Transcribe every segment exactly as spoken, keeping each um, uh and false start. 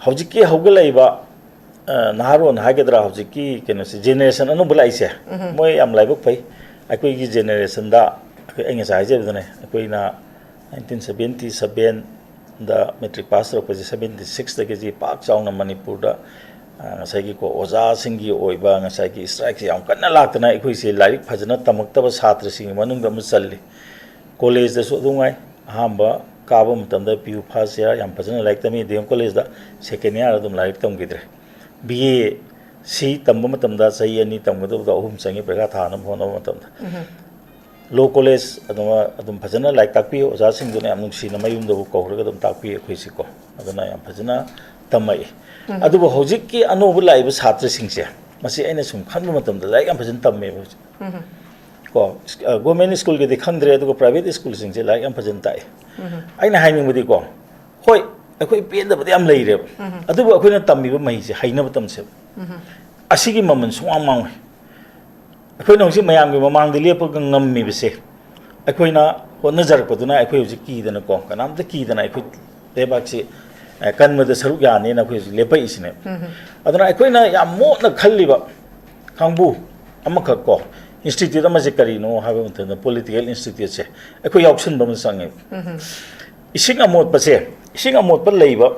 ꯍꯧꯖꯤꯛꯀꯤ ꯍꯧꯒꯠꯂꯛꯏꯕ, ꯑ, ꯅꯍꯥꯔꯣꯟ ꯍꯥꯏꯒꯗ꯭ꯔꯥ, ꯍꯧꯖꯤꯛꯀꯤ ꯀꯩꯅꯣꯁꯦ, ꯖꯦꯅꯦꯔꯦꯁꯟ ꯑꯅꯧꯕ ꯂꯥꯛꯏꯁꯦ, ꯎꯝꯍꯨꯝ꯫ ꯃꯣꯏ ꯌꯥꯝ ꯂꯥꯏꯕꯛ ꯐꯩ꯫ ꯑꯩꯈꯣꯏꯒꯤ ꯖꯦꯅꯦꯔꯦꯁꯟꯗ, ꯑꯩꯈꯣꯏ, ꯑꯩ ꯉꯁꯥꯏ ꯍꯥꯏꯖꯕꯗꯨꯅꯦ, ꯑꯩꯈꯣꯏꯅ ꯅꯥꯏꯟꯇꯤꯟ ꯁꯕꯦꯟꯇꯤ ꯁꯕꯦꯟꯗ ꯃꯦꯇ꯭ꯔꯤꯛ ꯄꯥꯁ ꯇꯧꯔꯛꯄꯁꯦ, ꯁꯕꯦꯟꯇꯤ ꯁꯤꯛꯁꯇꯒꯤꯗꯤ ꯄꯥꯛ ꯆꯥꯎꯅ ꯃꯅꯤꯄꯨꯔꯗ, ꯑ, ꯉꯁꯥꯏꯒꯤꯀꯣ, ꯑꯣꯖꯥꯁꯤꯡꯒꯤ ꯑꯣꯏꯕ ꯉꯁꯥꯏꯒꯤ ꯁ꯭ꯇ꯭ꯔꯥꯏꯛꯁꯦ ꯌꯥꯝ ꯀꯟꯅ ꯂꯥꯛꯇꯅ, ꯑꯩꯈꯣꯏꯁꯦ ꯂꯥꯏꯔꯤꯛ ꯐꯖꯅ ꯇꯝꯃꯛꯇꯕ ꯁꯥꯇ꯭ꯔꯁꯤꯡꯒꯤ ꯃꯅꯨꯡꯗ ꯑꯃ ꯆꯜꯂꯤ꯫ ꯀꯣꯂꯦꯖꯇꯁꯨ ꯑꯗꯨꯝ ꯉꯥꯏ꯫ ꯑꯍꯥꯟꯕ ꯀꯥꯕ ꯃꯇꯝꯗ ꯄꯤ ꯌꯨ ꯐꯥꯔꯁ ꯏꯌꯥꯔ ꯌꯥꯝ ꯐꯖꯅ ꯂꯥꯏꯔꯤꯛ ꯇꯝꯃꯤ ꯗꯤ ꯑꯦꯝ ꯀꯣꯂꯦꯖꯇ, ꯁꯦꯀꯦꯟ ꯏꯌꯥꯔ ꯑꯗꯨꯝ ꯂꯥꯏꯔꯤꯛ ꯇꯝꯈꯤꯗ꯭ꯔꯦ꯫ ꯕꯤ ꯑꯦ ꯁꯤ ꯇꯝꯕ ꯃꯇꯝꯗ ꯆꯍꯤ ꯑꯅꯤ ꯇꯝꯒꯗꯕꯗꯣ ꯑꯍꯨꯝ ꯆꯪꯉꯤ ꯄꯩꯈꯥ ꯊꯥꯅꯕ ꯍꯣꯠꯅꯕ ꯃꯇꯝꯗ꯫ ꯎꯝꯍꯨꯝ꯫ ꯂꯣ ꯀꯣꯂꯦꯖ ꯑꯗꯨꯝ, ꯑꯗꯨꯝ ꯐꯖꯅ ꯂꯥꯏꯔꯤꯛ ꯇꯥꯛꯄꯤ, ꯑꯣꯖꯥꯁꯤꯡꯗꯨꯅ ꯌꯥꯝ ꯅꯨꯡꯁꯤꯅ ꯃꯌꯨꯝꯗꯕꯨ ꯀꯧꯔꯒ ꯑꯗꯨꯝ ꯇꯥꯛꯄꯤ ꯑꯩꯈꯣꯏꯁꯤꯀꯣ꯫ ꯑꯗꯨꯅ ꯌꯥꯝ ꯐꯖꯅ ꯇꯝꯃꯛꯏ꯫ ꯎꯝ꯫ ꯑꯗꯨꯕꯨ ꯍꯧꯖꯤꯛꯀꯤ ꯑꯅꯧꯕ ꯂꯥꯛꯏꯕ ꯁꯥꯇ꯭ꯔꯁꯤꯡꯁꯦ, ꯃꯁꯤ ꯑꯩꯅ ꯁꯨꯝ ꯈꯟꯕ ꯃꯇꯝꯗ ꯂꯥꯏꯔꯤꯛ ꯌꯥꯝ ꯐꯖꯅ ꯇꯝꯃꯦꯕ ꯍꯧꯖꯤꯛ꯫ ꯎꯝꯍꯨꯝ꯫ ꯀꯣ, ꯁ-, ꯑ, ꯒꯣꯔꯃꯦꯟ ꯁ꯭ꯀꯨꯜꯒꯤꯗꯤ ꯈꯪꯗ꯭ꯔꯦ, ꯑꯗꯨꯒ ꯄ꯭ꯔꯥꯏꯚꯦꯠ ꯁ꯭ꯀꯨꯜꯁꯤꯡꯁꯦ ꯂꯥꯏꯔꯤꯛ ꯌꯥꯝ ꯐꯖꯅ ꯇꯥꯛꯑꯦ꯫ ꯎꯝꯍꯨꯝ꯫ ꯑꯩꯅ ꯍꯥꯏꯅꯤꯡꯕꯗꯤꯀꯣ, ꯍꯣꯏ, ꯑꯩꯈꯣꯏ ꯄꯦꯟꯗꯕꯗꯤ ꯌꯥꯝ ꯂꯩꯔꯦꯕ꯫ ꯎꯝꯍꯨꯝ꯫ ꯑꯗꯨꯕꯨ ꯑꯩꯈꯣꯏꯅ ꯇꯝꯃꯤꯕ ꯃꯍꯩꯁꯦ ꯍꯩꯅꯕ ꯇꯝꯁꯦꯕ꯫ ꯎꯝꯍꯨꯝ꯫ ꯑꯁꯤꯒꯤ ꯃꯃꯜ ꯁꯨꯡꯃꯥꯡ ꯃꯥꯡꯉꯣꯏ꯫ ꯑꯩꯈꯣꯏꯅ ꯍꯧꯖꯤꯛ ꯃꯌꯥꯝꯒꯤ ꯃꯃꯥꯡꯗ ꯂꯦꯞꯄꯒ ꯉꯝꯃꯤꯕꯁꯦ, ꯑꯩꯈꯣꯏꯅ ꯍꯣꯠꯅꯖꯔꯛꯄꯗꯨꯅ ꯑꯩꯈꯣꯏ ꯍꯧꯖꯤꯛ ꯀꯤꯗꯅꯀꯣ, ꯀꯅꯥꯝꯇ ꯀꯤꯗꯅ ꯑꯩꯈꯣꯏ ꯂꯩꯕꯥꯛꯁꯤ, ꯑ, ꯀꯟꯕꯗ ꯁꯔꯨꯛ ꯌꯥꯅꯦꯅ ꯑꯩꯈꯣꯏ ꯍꯧꯖꯤꯛ ꯂꯦꯞꯄꯛꯏꯁꯤꯅꯦꯕ꯫ ꯎꯝꯍꯨꯝ꯫ ꯑꯗꯨꯅ ꯑꯩꯈꯣꯏꯅ ꯌꯥꯝ ꯃꯣꯠꯅ ꯈꯜꯂꯤꯕ ꯀꯥꯡꯕꯨ ꯑꯃꯈꯛ ꯀꯣ, ꯏꯟꯁꯇꯤꯇ꯭ꯌꯨꯠ ꯑꯃꯁꯦ ꯀꯔꯤꯅꯣ ꯍꯥꯏꯕ ꯃꯇꯝꯗ, ꯄꯣꯂꯤꯇꯤꯀꯦꯜ ꯏꯟꯁꯇꯤꯇ꯭ꯌꯨꯠꯁꯦ ꯑꯩꯈꯣꯏ ꯌꯥꯎꯁꯟꯕ ꯑꯃ ꯆꯪꯉꯦꯕ꯫ ꯎꯝꯍꯨꯝ꯫ ꯏꯁꯤꯡ ꯑꯃꯣꯠꯄꯁꯦ, ꯏꯁꯤꯡ ꯑꯃꯣꯠꯄ ꯂꯩꯕ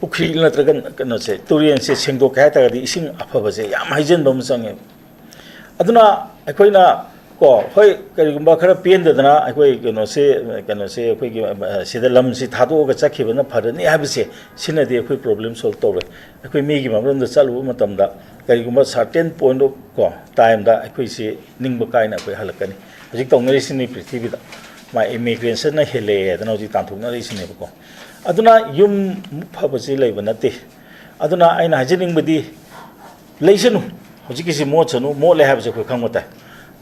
ꯄꯨꯈ꯭ꯔꯤ ꯅꯠꯇ꯭ꯔꯒ ꯀꯩꯅꯣꯁꯦ, ꯇꯨꯔꯦꯜꯁꯦ ꯁꯦꯡꯗꯣꯛꯀꯦ ꯍꯥꯏ ꯇꯥꯔꯒꯗꯤ ꯏꯁꯤꯡ ꯑꯐꯕꯁꯦ ꯌꯥꯝ ꯍꯩꯖꯤꯟꯕ ꯑꯃ ꯆꯪꯉꯦꯕ꯫ ꯑꯗꯨꯅ ꯑꯩꯈꯣꯏꯅ ꯀꯣ, ꯍꯣꯏ, ꯀꯔꯤꯒꯨꯝꯕ ꯈꯔ ꯄꯦꯟꯗꯗꯅ ꯑꯩꯈꯣꯏ ꯀꯩꯅꯣꯁꯦ, ꯀꯩꯅꯣꯁꯦ ꯑꯩꯈꯣꯏꯒꯤ, ꯑ, ꯁꯤꯗ ꯂꯝꯁꯤ ꯊꯥꯗꯣꯛꯑꯒ ꯆꯠꯈꯤꯕꯅ ꯐꯔꯅꯤ ꯍꯥꯏꯕꯁꯦ, ꯁꯤꯅꯗꯤ ꯑꯩꯈꯣꯏ ꯄ꯭ꯔꯣꯕ꯭ꯂꯦꯝ ꯁꯣꯜꯕ ꯇꯧꯔꯣꯏ꯫ ꯑꯩꯈꯣꯏ ꯃꯤꯒꯤ ꯃꯐꯝꯗ ꯆꯠꯂꯨꯕ ꯃꯇꯝꯗ ꯀꯔꯤꯒꯨꯝꯕ certain point of ꯀꯣ, time ꯗ ꯑꯩꯈꯣꯏꯁꯤ ꯅꯤꯡꯕ ꯀꯥꯏꯅ ꯑꯩꯈꯣꯏ ꯍꯜꯂꯛꯀꯅꯤ꯫ ꯍꯧꯖꯤꯛ ꯇꯧꯅꯔꯤꯁꯤꯅꯤ ꯄ꯭ꯔꯤꯊꯤꯕꯤꯗ꯫ ꯃꯥ ꯏꯃꯤꯒ꯭ꯔꯦꯁꯟꯅ ꯍꯦꯜꯂꯛꯑꯦ ꯍꯥꯏꯗꯅ ꯍꯧꯖꯤꯛ ꯇꯥꯟꯊꯣꯛꯅꯔꯛꯏꯁꯤꯅꯦꯕꯀꯣ꯫ ꯑꯗꯨꯅ ꯌꯨꯝ ꯐꯕꯁꯤ ꯂꯩꯕ ꯅꯠꯇꯦ꯫ ꯑꯗꯨꯅ ꯑꯩꯅ ꯍꯥꯏꯖꯅꯤꯡꯕꯗꯤ, ꯂꯩꯁꯅꯨ, ꯍꯧꯖꯤꯛꯀꯤꯁꯤ ꯃꯣꯠꯁꯅꯨ, ꯃꯣꯠꯂꯦ ꯍꯥꯏꯕꯁꯦ ꯑꯩꯈꯣꯏ ꯈꯪꯕ ꯇꯥꯏ꯫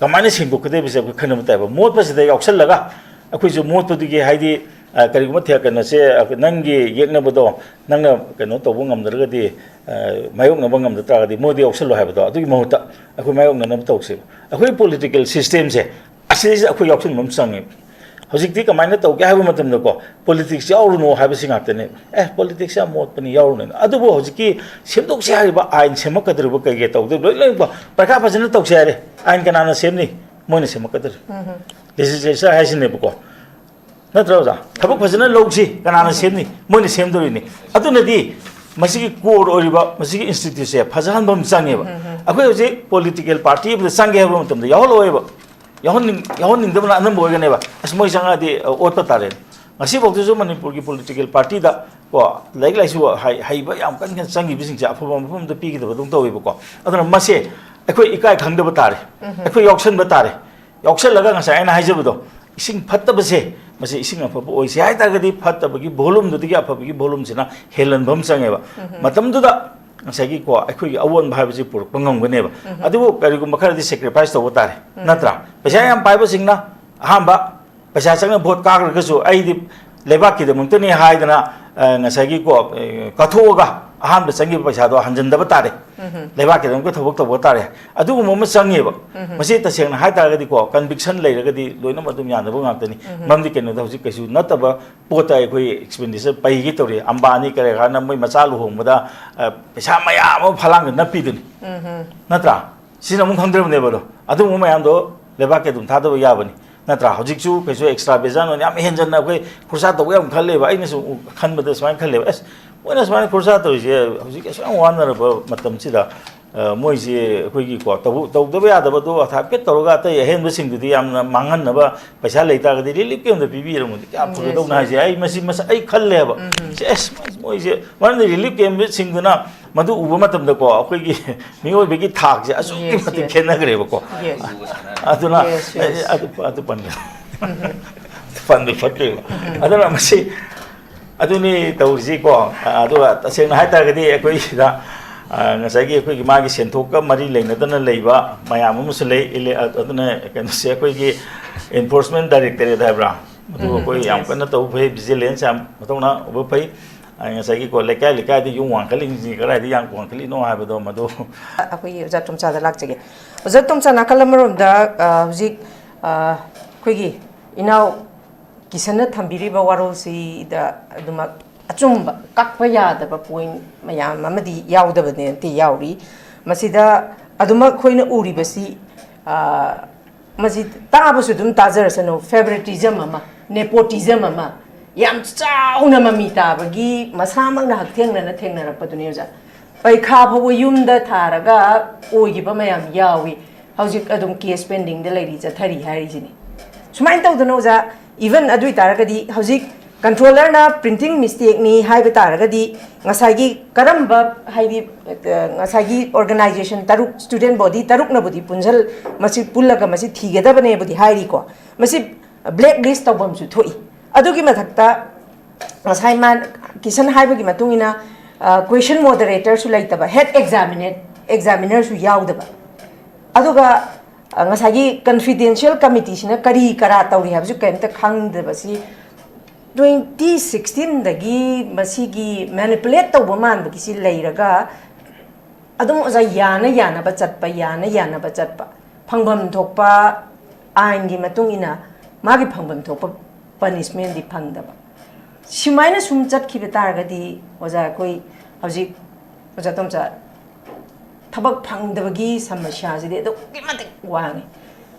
ꯀꯃꯥꯏꯅ ꯁꯦꯡꯗꯣꯛꯀꯗꯒꯦꯁꯦ ꯑꯩꯈꯣꯏ ꯈꯟꯅꯕ ꯇꯥꯏꯕ꯫ ꯃꯣꯠꯄꯁꯤꯗ ꯌꯥꯎꯁꯜꯂꯒ ꯑꯩꯈꯣꯏꯁꯨ ꯃꯣꯠꯄꯗꯨꯒꯤ, ꯍꯥꯏꯗꯤ, ꯑ, ꯀꯔꯤꯒꯨꯝꯕ ꯊꯦ-, ꯀꯩꯅꯣꯁꯦ, ꯑ, ꯅꯪꯒꯤ ꯌꯦꯛꯅꯕꯗꯣ ꯅꯪꯅ ꯀꯩꯅꯣ ꯇꯧꯕ ꯉꯝꯗ꯭ꯔꯒꯗꯤ, ꯑ, ꯃꯥꯌꯣꯛꯅꯕ ꯉꯝꯗ ꯇꯥꯔꯒꯗꯤ ꯃꯣꯏꯗ ꯌꯥꯎꯁꯜꯂꯣ ꯍꯥꯏꯕꯗꯣ, ꯑꯗꯨꯒꯤ ꯃꯍꯨꯠꯇ ꯑꯩꯈꯣꯏ ꯃꯥꯌꯣꯛꯅꯅꯕ ꯇꯧꯁꯦꯕ꯫ ꯑꯩꯈꯣꯏ ꯄꯣꯂꯤꯇꯤꯀꯦꯜ ꯁꯤꯁꯇꯦꯝꯁꯦ ꯑꯁꯤꯗꯩꯁꯤꯗ ꯑꯩꯈꯣꯏ ꯌꯥꯎꯁꯟꯕ ꯑꯃ ꯆꯪꯉꯦꯕ꯫ ꯍꯧꯖꯤꯛꯇꯤ ꯀꯃꯥꯏꯅ ꯇꯧꯒꯦ ꯍꯥꯏꯕ ꯃꯇꯝꯗꯀꯣ, ꯄꯣꯂꯤꯇꯤꯛꯁ ꯌꯥꯎꯔꯨꯅꯨ ꯍꯥꯏꯕꯁꯤ ꯉꯥꯛꯇꯅꯦ꯫ ꯑꯦ, ꯄꯣꯂꯤꯇꯤꯛꯁ ꯌꯥꯝ ꯃꯣꯠꯄꯅꯤ, ꯌꯥꯎꯔꯨꯅꯨ꯫ ꯑꯗꯨꯕꯨ ꯍꯧꯖꯤꯛꯀꯤ ꯁꯦꯝꯗꯣꯛꯁꯦ ꯍꯥꯏꯔꯤꯕ ꯑꯥꯏꯟ ꯁꯦꯝꯃꯛꯀꯗꯧꯔꯤꯕ ꯀꯩꯀꯩ ꯇꯧꯗꯣꯏ ꯂꯣꯏ ꯂꯣꯏꯅꯃꯛ ꯄꯔꯤꯈꯥ ꯐꯖꯅ ꯇꯧꯁꯦ ꯍꯥꯏꯔꯦ, ꯑꯥꯏꯟ ꯀꯅꯥꯅ ꯁꯦꯝꯅꯤ? ꯃꯣꯏꯅ ꯁꯦꯝꯃꯛꯀꯗꯧꯔꯤ꯫ ꯂꯦꯖꯤꯁꯂꯦꯆꯔ ꯍꯥꯏꯁꯤꯅꯦꯕꯀꯣ, ꯅꯠꯇ꯭ꯔꯣ ꯑꯣꯖꯥ? ꯊꯕꯛ ꯐꯖꯅ ꯂꯧꯁꯤ, ꯀꯅꯥꯅ ꯁꯦꯝꯅꯤ? ꯃꯣꯏꯅ ꯁꯦꯝꯗꯣꯔꯤꯅꯤ꯫ ꯑꯗꯨꯅꯗꯤ ꯃꯁꯤꯒꯤ ꯀꯣꯔ ꯑꯣꯏꯔꯤꯕ ꯃꯁꯤꯒꯤ ꯏꯟꯁꯇꯤꯇ꯭ꯌꯨꯠꯁꯦ ꯐꯖꯍꯟꯕ ꯑꯃ ꯆꯪꯉꯦꯕ꯫ ꯑꯩꯈꯣꯏ ꯍꯧꯖꯤꯛ ꯄꯣꯂꯤꯇꯤꯀꯦꯜ ꯄꯥꯔꯇꯤ ꯑꯃꯗ ꯆꯪꯒꯦ ꯍꯥꯏꯕ ꯃꯇꯝꯗ ꯌꯥꯎꯍꯜꯂꯛꯑꯣꯏꯕ꯫ ꯌꯥꯎꯍꯟꯅꯤꯡ-, ꯌꯥꯎꯍꯟꯅꯤꯡꯗꯕꯅ ꯑꯅꯝꯕ ꯑꯣꯏꯒꯅꯦꯕ꯫ ꯑꯁ, ꯃꯣꯏ ꯆꯪꯉꯛꯑꯗꯤ, ꯑ, ꯑꯣꯠꯄ ꯇꯥꯔꯦ꯫ ꯉꯁꯤꯐꯥꯎꯗꯁꯨ ꯃꯅꯤꯄꯨꯔꯒꯤ ꯄꯣꯂꯤꯇꯤꯀꯦꯜ ꯄꯥꯔꯇꯤꯗ ꯀꯣ, ꯂꯥꯏꯔꯤꯛ ꯂꯥꯏꯁꯨ ꯍꯩ-, ꯍꯩꯕ ꯌꯥꯝ ꯀꯟꯅ ꯆꯪꯈꯤꯕꯁꯤꯡꯁꯦ ꯑꯐꯕ ꯃꯐꯝꯗ ꯄꯤꯒꯗꯕꯗꯧꯅ ꯇꯧꯋꯦꯕꯀꯣ꯫ ꯑꯗꯨꯅ ꯃꯁꯦ ꯑꯩꯈꯣꯏ ꯏꯀꯥꯏ ꯈꯪꯗꯕ ꯇꯥꯔꯦ꯫ ꯑꯩꯈꯣꯏ ꯌꯥꯎꯁꯟꯕ ꯇꯥꯔꯦ꯫ ꯌꯥꯎꯁꯜꯂꯒ ꯉꯁꯥꯏ ꯑꯩꯅ ꯍꯥꯏꯖꯕꯗꯣ, ꯏꯁꯤꯡ ꯐꯠꯇꯕꯁꯦ, ꯃꯁꯤ ꯏꯁꯤꯡ ꯑꯐꯕ ꯑꯣꯏꯁꯦ ꯍꯥꯏ ꯇꯥꯔꯒꯗꯤ ꯐꯠꯇꯕꯒꯤ ꯚꯣꯂꯨꯝꯗꯨꯗꯒꯤ ꯑꯐꯕꯒꯤ ꯚꯣꯂꯨꯝꯁꯤꯅ ꯍꯦꯜꯍꯟꯕ ꯑꯃ ꯆꯪꯉꯦꯕ꯫ ꯃꯇꯝꯗꯨꯗ ꯉꯁꯥꯏꯒꯤ ꯀꯣ, ꯑꯩꯈꯣꯏꯒꯤ ꯑꯑꯣꯟꯕ ꯍꯥꯏꯕꯁꯤ ꯄꯨꯔꯛꯄ ꯉꯝꯒꯅꯦꯕ꯫ ꯑꯗꯨꯕꯨ ꯀꯔꯤꯒꯨꯝꯕ ꯈꯔꯗꯤ ꯁꯦꯀ꯭ꯔꯤꯐꯥꯏꯁ ꯇꯧꯕ ꯇꯥꯔꯦ, ꯅꯠꯇ꯭ꯔꯥ? ꯄꯩꯁꯥ ꯌꯥꯝ ꯄꯥꯏꯕꯁꯤꯡꯅ ꯑꯍꯥꯟꯕ ꯄꯩꯁꯥ ꯆꯪꯅ ꯚꯣꯠ ꯀꯥꯈ꯭ꯔꯒꯁꯨ ꯑꯩꯗꯤ ꯂꯩꯕꯥꯛꯀꯤꯗꯃꯛꯇꯅꯤ ꯍꯥꯏꯗꯅ, ꯑ, ꯉꯁꯥꯏꯒꯤ ꯀꯣ, ꯑ, ꯀꯠꯊꯣꯛꯑꯒ ꯑꯍꯥꯟꯕ ꯆꯪꯈꯤꯕ ꯄꯩꯁꯥꯗꯣ ꯍꯟꯖꯤꯟꯗꯕ ꯇꯥꯔꯦ꯫ ꯂꯩꯕꯥꯛꯀꯤꯗꯃꯛꯇ ꯊꯕꯛ ꯇꯧꯕ ꯇꯥꯔꯦ꯫ ꯑꯗꯨꯒꯨꯝꯕ ꯑꯃ ꯆꯪꯉꯦꯕ꯫ ꯃꯁꯤ ꯇꯁꯦꯡꯅ ꯍꯥꯏ ꯇꯥꯔꯒꯗꯤꯀꯣ, ꯀꯟꯚꯤꯛꯁꯟ ꯂꯩꯔꯒꯗꯤ ꯂꯣꯏꯅꯃꯛ ꯑꯗꯨꯝ ꯌꯥꯅꯕ ꯉꯥꯛꯇꯅꯤ꯫ ꯃꯔꯝꯗꯤ ꯀꯩꯅꯣꯗ ꯍꯧꯖꯤꯛ ꯀꯩꯁꯨ ꯅꯠꯇꯕ ꯄꯣꯠꯇ ꯑꯩꯈꯣꯏ ꯑꯦꯛꯁꯄꯦꯟꯗꯤꯆꯔ ꯄꯩꯒꯦ ꯇꯧꯔꯤ꯫ ꯑꯝꯕꯥꯅꯤ ꯀꯔꯤ ꯀꯔꯥꯅ ꯃꯣꯏ ꯃꯆꯥ ꯂꯨꯍꯣꯡꯕꯗ, ꯑ, ꯄꯩꯁꯥ ꯃꯌꯥꯝ ꯑꯃ ꯐꯂꯥꯡꯗ ꯅꯞꯄꯤꯗꯨꯅꯤ꯫ ꯅꯠꯇ꯭ꯔꯥ? ꯁꯤꯅ ꯑꯃꯨꯛ ꯈꯪꯗ꯭ꯔꯕꯅꯦꯕ ꯑꯗꯣ꯫ ꯑꯗꯨꯒꯨꯝꯕ ꯃꯌꯥꯝꯗꯣ ꯂꯩꯕꯥꯛꯀꯤ ꯑꯗꯨꯝ ꯊꯥꯗꯕ ꯌꯥꯕꯅꯤ꯫ ꯅꯠꯇ꯭ꯔꯥ? ꯍꯧꯖꯤꯛꯁꯨ ꯀꯩꯁꯨ ꯑꯦꯛꯁꯇ꯭ꯔꯥ ꯕꯦꯖꯥꯟ ꯑꯣꯏꯅ ꯌꯥꯝ ꯍꯦꯟꯖꯟꯅ ꯑꯩꯈꯣꯏ ꯈꯨꯔꯁꯥ ꯇꯧꯕ ꯌꯥꯝ ꯈꯜꯂꯦꯕ꯫ ꯑꯩꯅꯁꯨ ꯈꯟꯕꯗ ꯁꯨꯃꯥꯏꯅ ꯈꯜꯂꯦꯕ, "ꯑꯁ, ꯃꯣꯏꯅ ꯁꯨꯃꯥꯏꯅ ꯈꯨꯔꯁꯥ ꯇꯧꯔꯤꯁꯦ ꯍꯧꯖꯤꯛ ꯑꯁꯨꯛ ꯌꯥꯝ ꯋꯥꯅꯔꯕ ꯃꯇꯝꯁꯤꯗ, ꯑ, ꯃꯣꯏꯁꯦ ꯑꯩꯈꯣꯏꯒꯤ ꯀꯣ, ꯇꯧ-, ꯇꯧꯗꯕ ꯌꯥꯗꯕꯗꯣ ꯍꯥꯏꯐꯦꯠ ꯇꯧꯔꯒ ꯑꯇꯩ ꯑꯍꯦꯟꯕꯁꯤꯡꯗꯨꯗꯤ ꯌꯥꯝꯅ ꯃꯥꯡꯍꯟꯅꯕ ꯄꯩꯁꯥ ꯂꯩꯇꯥꯔꯒꯗꯤ ꯔꯤꯂꯤꯐ ꯀꯦꯝꯗ ꯄꯤꯕꯤꯔꯝꯃꯗꯤ ꯀꯌꯥ ꯐꯒꯗꯧꯅꯣ ꯍꯥꯏꯁꯦ ꯑꯩ ꯃꯁꯤ ꯃꯁ-, ꯑꯩ ꯈꯜꯂꯦꯕ꯫ ꯁꯦ, ꯑꯁ, ꯃꯣꯏꯁꯦ ꯃꯔꯝꯗꯤ ꯔꯤꯂꯤꯐ ꯀꯦꯝꯁꯤꯡꯗꯨꯅ ꯃꯗꯨ ꯎꯕ ꯃꯇꯝꯗꯀꯣ, ꯑꯩꯈꯣꯏꯒꯤ ꯃꯤꯑꯣꯏꯕꯒꯤ ꯊꯥꯛꯁꯦ ꯑꯁꯨꯛꯀꯤ Yes, ꯃꯇꯤꯛ yes. ꯈꯦꯠꯅꯈ꯭ꯔꯦꯕꯀꯣ꯫ Yes. ꯑꯗꯨꯅ Yes, yes. ꯑꯩ ꯑꯗꯨ, ꯑꯗꯨ ꯄꯟꯒꯅꯨ꯫ ꯄꯟꯕ ꯐꯠꯇ꯭ꯔꯦꯕ꯫ ꯑꯗꯨꯅ ꯃꯁꯤ ꯑꯗꯨꯅꯤ ꯇꯧꯔꯤꯁꯤꯀꯣ꯫ ꯑꯗꯨꯒ ꯇꯁꯦꯡꯅ ꯍꯥꯏꯇꯥꯔꯒꯗꯤ ꯑꯩꯈꯣꯏ ꯁꯤꯗ, ꯑ, ꯉꯁꯥꯏꯒꯤ ꯑꯩꯈꯣꯏꯒꯤ ꯃꯥꯒꯤ ꯁꯦꯟꯊꯣꯛꯀ ꯃꯔꯤ ꯂꯩꯅꯗꯅ ꯂꯩꯕ ꯃꯌꯥꯝ ꯑꯃꯁꯨ ꯂꯩ꯫ ꯏꯂꯦ-, ꯑ-, ꯑꯗꯨꯅ ꯀꯩꯅꯣꯁꯦ ꯑꯩꯈꯣꯏꯒꯤ Enforcement Directorate ꯍꯥꯏꯕ꯭ꯔꯥ? ꯃꯗꯨ ꯎꯝ, ꯑꯩꯈꯣꯏ ꯌꯥꯝ yes. ꯀꯟꯅ ꯇꯧꯕ ꯐꯩ, vigilance ꯌꯥꯝ ꯃꯊꯧꯅꯥ ꯎꯕ ꯐꯩ꯫ ꯑ, ꯉꯁꯥꯏꯒꯤꯀꯣ, ꯂꯩꯀꯥꯏ ꯂꯩꯀꯥꯏꯗ ꯌꯨꯝ ꯋꯥꯡꯈꯠꯂꯤꯁꯤꯡꯁꯤ ꯀꯗꯥꯏꯗ ꯌꯥꯝ ꯋꯥꯡꯈꯠꯂꯤꯅꯣ ꯍꯥꯏꯕꯗꯣ ꯃꯗꯨ ꯑꯩꯈꯣꯏꯒꯤ ꯑꯣꯖꯥ ꯇꯣꯝꯆꯥꯗ ꯂꯥꯛꯆꯒꯦ꯫ ꯑꯣꯖꯥ ꯇꯣꯝꯆꯥ, ꯅꯥꯀꯜ ꯑꯃꯔꯣꯝꯗ, ꯑ, ꯍꯧꯖꯤꯛ, ꯑ, ꯑꯩꯈꯣꯏꯒꯤ ꯏꯅꯥꯎ ꯀꯤꯁꯟꯅ ꯊꯝꯕꯤꯔꯤꯕ ꯋꯥꯔꯣꯜꯁꯤꯗ ꯑꯗꯨꯃꯛ ꯑꯆꯨꯝꯕ, ꯀꯛꯄ ꯌꯥꯗꯕ ꯄꯣꯏꯟ ꯃꯌꯥꯝ ꯑꯃꯗꯤ ꯌꯥꯎꯗꯕꯗꯤ ꯅꯠꯇꯦ, ꯌꯥꯎꯔꯤ꯫ ꯃꯁꯤꯗ ꯑꯗꯨꯃꯛ ꯑꯩꯈꯣꯏꯅ ꯎꯔꯤꯕꯁꯤ, ꯑ, ꯃꯁꯤ ꯇꯥꯕꯁꯨ ꯑꯗꯨꯝ ꯇꯥꯖꯔꯁꯅꯨ, ꯐꯦꯚꯔꯤꯇꯤꯖꯝ ꯑꯃ, ꯅꯦꯄꯣꯇꯤꯖꯝ ꯑꯃ ꯌꯥꯝ ꯆꯥꯎꯅ ꯃꯃꯤ ꯇꯥꯕꯒꯤ ꯃꯁꯥꯃꯛꯅ ꯍꯛꯊꯦꯡꯅꯅ ꯊꯦꯡꯅꯔꯛꯄꯗꯨꯅꯤ ꯑꯣꯖꯥ꯫ ꯄꯩꯈꯥ ꯐꯥꯎꯕ ꯌꯨꯝꯗ ꯊꯥꯔꯒ ꯑꯣꯏꯈꯤꯕ ꯃꯌꯥꯝ ꯌꯥꯎꯏ꯫ ꯍꯧꯖꯤꯛ ꯑꯗꯨꯝ ꯀꯦꯁ ꯄꯦꯟꯗꯤꯡꯗ ꯂꯩꯔꯤ, ꯆꯠꯊꯔꯤ ꯍꯥꯏꯔꯤꯁꯤꯅꯤ꯫ ꯁꯨꯃꯥꯏꯅ ꯇꯧꯗꯅ ꯑꯣꯖꯥ, ꯏꯚꯟ ꯑꯗꯨ ꯑꯣꯏ ꯇꯥꯔꯒꯗꯤ ꯍꯧꯖꯤꯛ ꯀꯟꯇ꯭ꯔꯣꯂꯔꯅ ꯄ꯭ꯔꯤꯟꯇꯤꯡ ꯃꯤꯁꯇꯦꯛꯅꯤ ꯍꯥꯏꯕ ꯇꯥꯔꯒꯗꯤ ꯉꯁꯥꯏꯒꯤ ꯀꯔꯝꯕ, ꯍꯥꯏꯗꯤ, ꯑ, ꯉꯁꯥꯏꯒꯤ ꯑꯣꯔꯒꯅꯥꯏꯖꯦꯁꯟ ꯇꯔꯨꯛ, ꯁ꯭ꯇꯨꯗꯦꯟ ꯕꯣꯗꯤ ꯇꯔꯨꯛꯅꯕꯨꯗꯤ ꯄꯨꯟꯁꯤꯜ-, ꯃꯁꯤ ꯄꯨꯜꯂꯒ ꯃꯁꯤ ꯊꯤꯒꯗꯕꯅꯦꯕꯨꯗꯤ ꯍꯥꯏꯔꯤꯀꯣ꯫ ꯃꯁꯤ ꯕ꯭ꯂꯦꯛ ꯂꯤꯁ ꯇꯧꯐꯝꯁꯨ ꯊꯣꯛꯏ꯫ ꯑꯗꯨꯒꯤ ꯃꯊꯛꯇ ꯉꯁꯥꯏ ꯃꯥ, ꯀꯤꯁꯟ ꯍꯥꯏꯕꯒꯤ ꯃꯇꯨꯡ ꯏꯟꯅ, ꯑ, ꯀ꯭ꯋꯦꯁꯟ ꯃꯣꯗꯔꯦꯇꯔꯁꯨ ꯂꯩꯇꯕ, ꯍꯦꯠ ꯑꯦꯛꯖꯥꯃꯤꯅꯦꯠ-, ꯑꯦꯛꯖꯥꯃꯤꯅꯔꯁꯨ ꯌꯥꯎꯗꯕ, ꯑꯗꯨꯒ, ꯑ, ꯉꯁꯥꯏꯒꯤ ꯀꯟꯐꯤꯗꯦꯟꯁꯤꯌꯦꯜ ꯀꯃꯤꯇꯤꯁꯤꯅ ꯀꯔꯤ ꯀꯔꯥ ꯇꯧꯔꯤ ꯍꯥꯏꯕꯁꯨ ꯀꯔꯤꯝꯇ ꯈꯪꯗꯕꯁꯤ, ꯇ꯭ꯋꯦꯟꯇꯤ ꯁꯤꯛꯁꯇꯤꯟꯗꯒꯤ ꯃꯁꯤꯒꯤ ꯃꯦꯅꯤꯄꯨꯂꯦꯠ ꯇꯧꯕ ꯃꯥꯟꯕꯒꯤꯁꯤ ꯂꯩꯔꯒ, ꯑꯗꯨꯝ ꯑꯣꯖꯥ, ꯌꯥꯅ ꯌꯥꯅꯕ ꯆꯠꯄ, ꯌꯥꯅ ꯌꯥꯅꯕ ꯆꯠꯄ, ꯐꯪꯐꯝ ꯊꯣꯛꯄ, ꯑꯥꯏꯟꯒꯤ ꯃꯇꯨꯡ ꯏꯟꯅ ꯃꯥꯒꯤ ꯐꯪꯐꯝ ꯊꯣꯛꯄ ꯄꯅꯤꯁꯃꯦꯟꯗꯤ ꯐꯪꯗꯕ꯫ ꯁꯨꯃꯥꯏꯅ ꯁꯨꯝ ꯆꯠꯈꯤꯕ ꯇꯥꯔꯒꯗꯤ ꯑꯣꯖꯥ, ꯑꯩꯈꯣꯏ ꯍꯧꯖꯤꯛ, ꯑꯣꯖꯥ ꯇꯣꯝꯆꯥ, ꯊꯕꯛ ꯐꯪꯗꯕꯒꯤ ꯁꯃꯁ꯭ꯌꯥꯁꯤꯗꯤ ꯑꯗꯨꯛꯀꯤ ꯃꯇꯤꯛ ꯋꯥꯡꯉꯤ꯫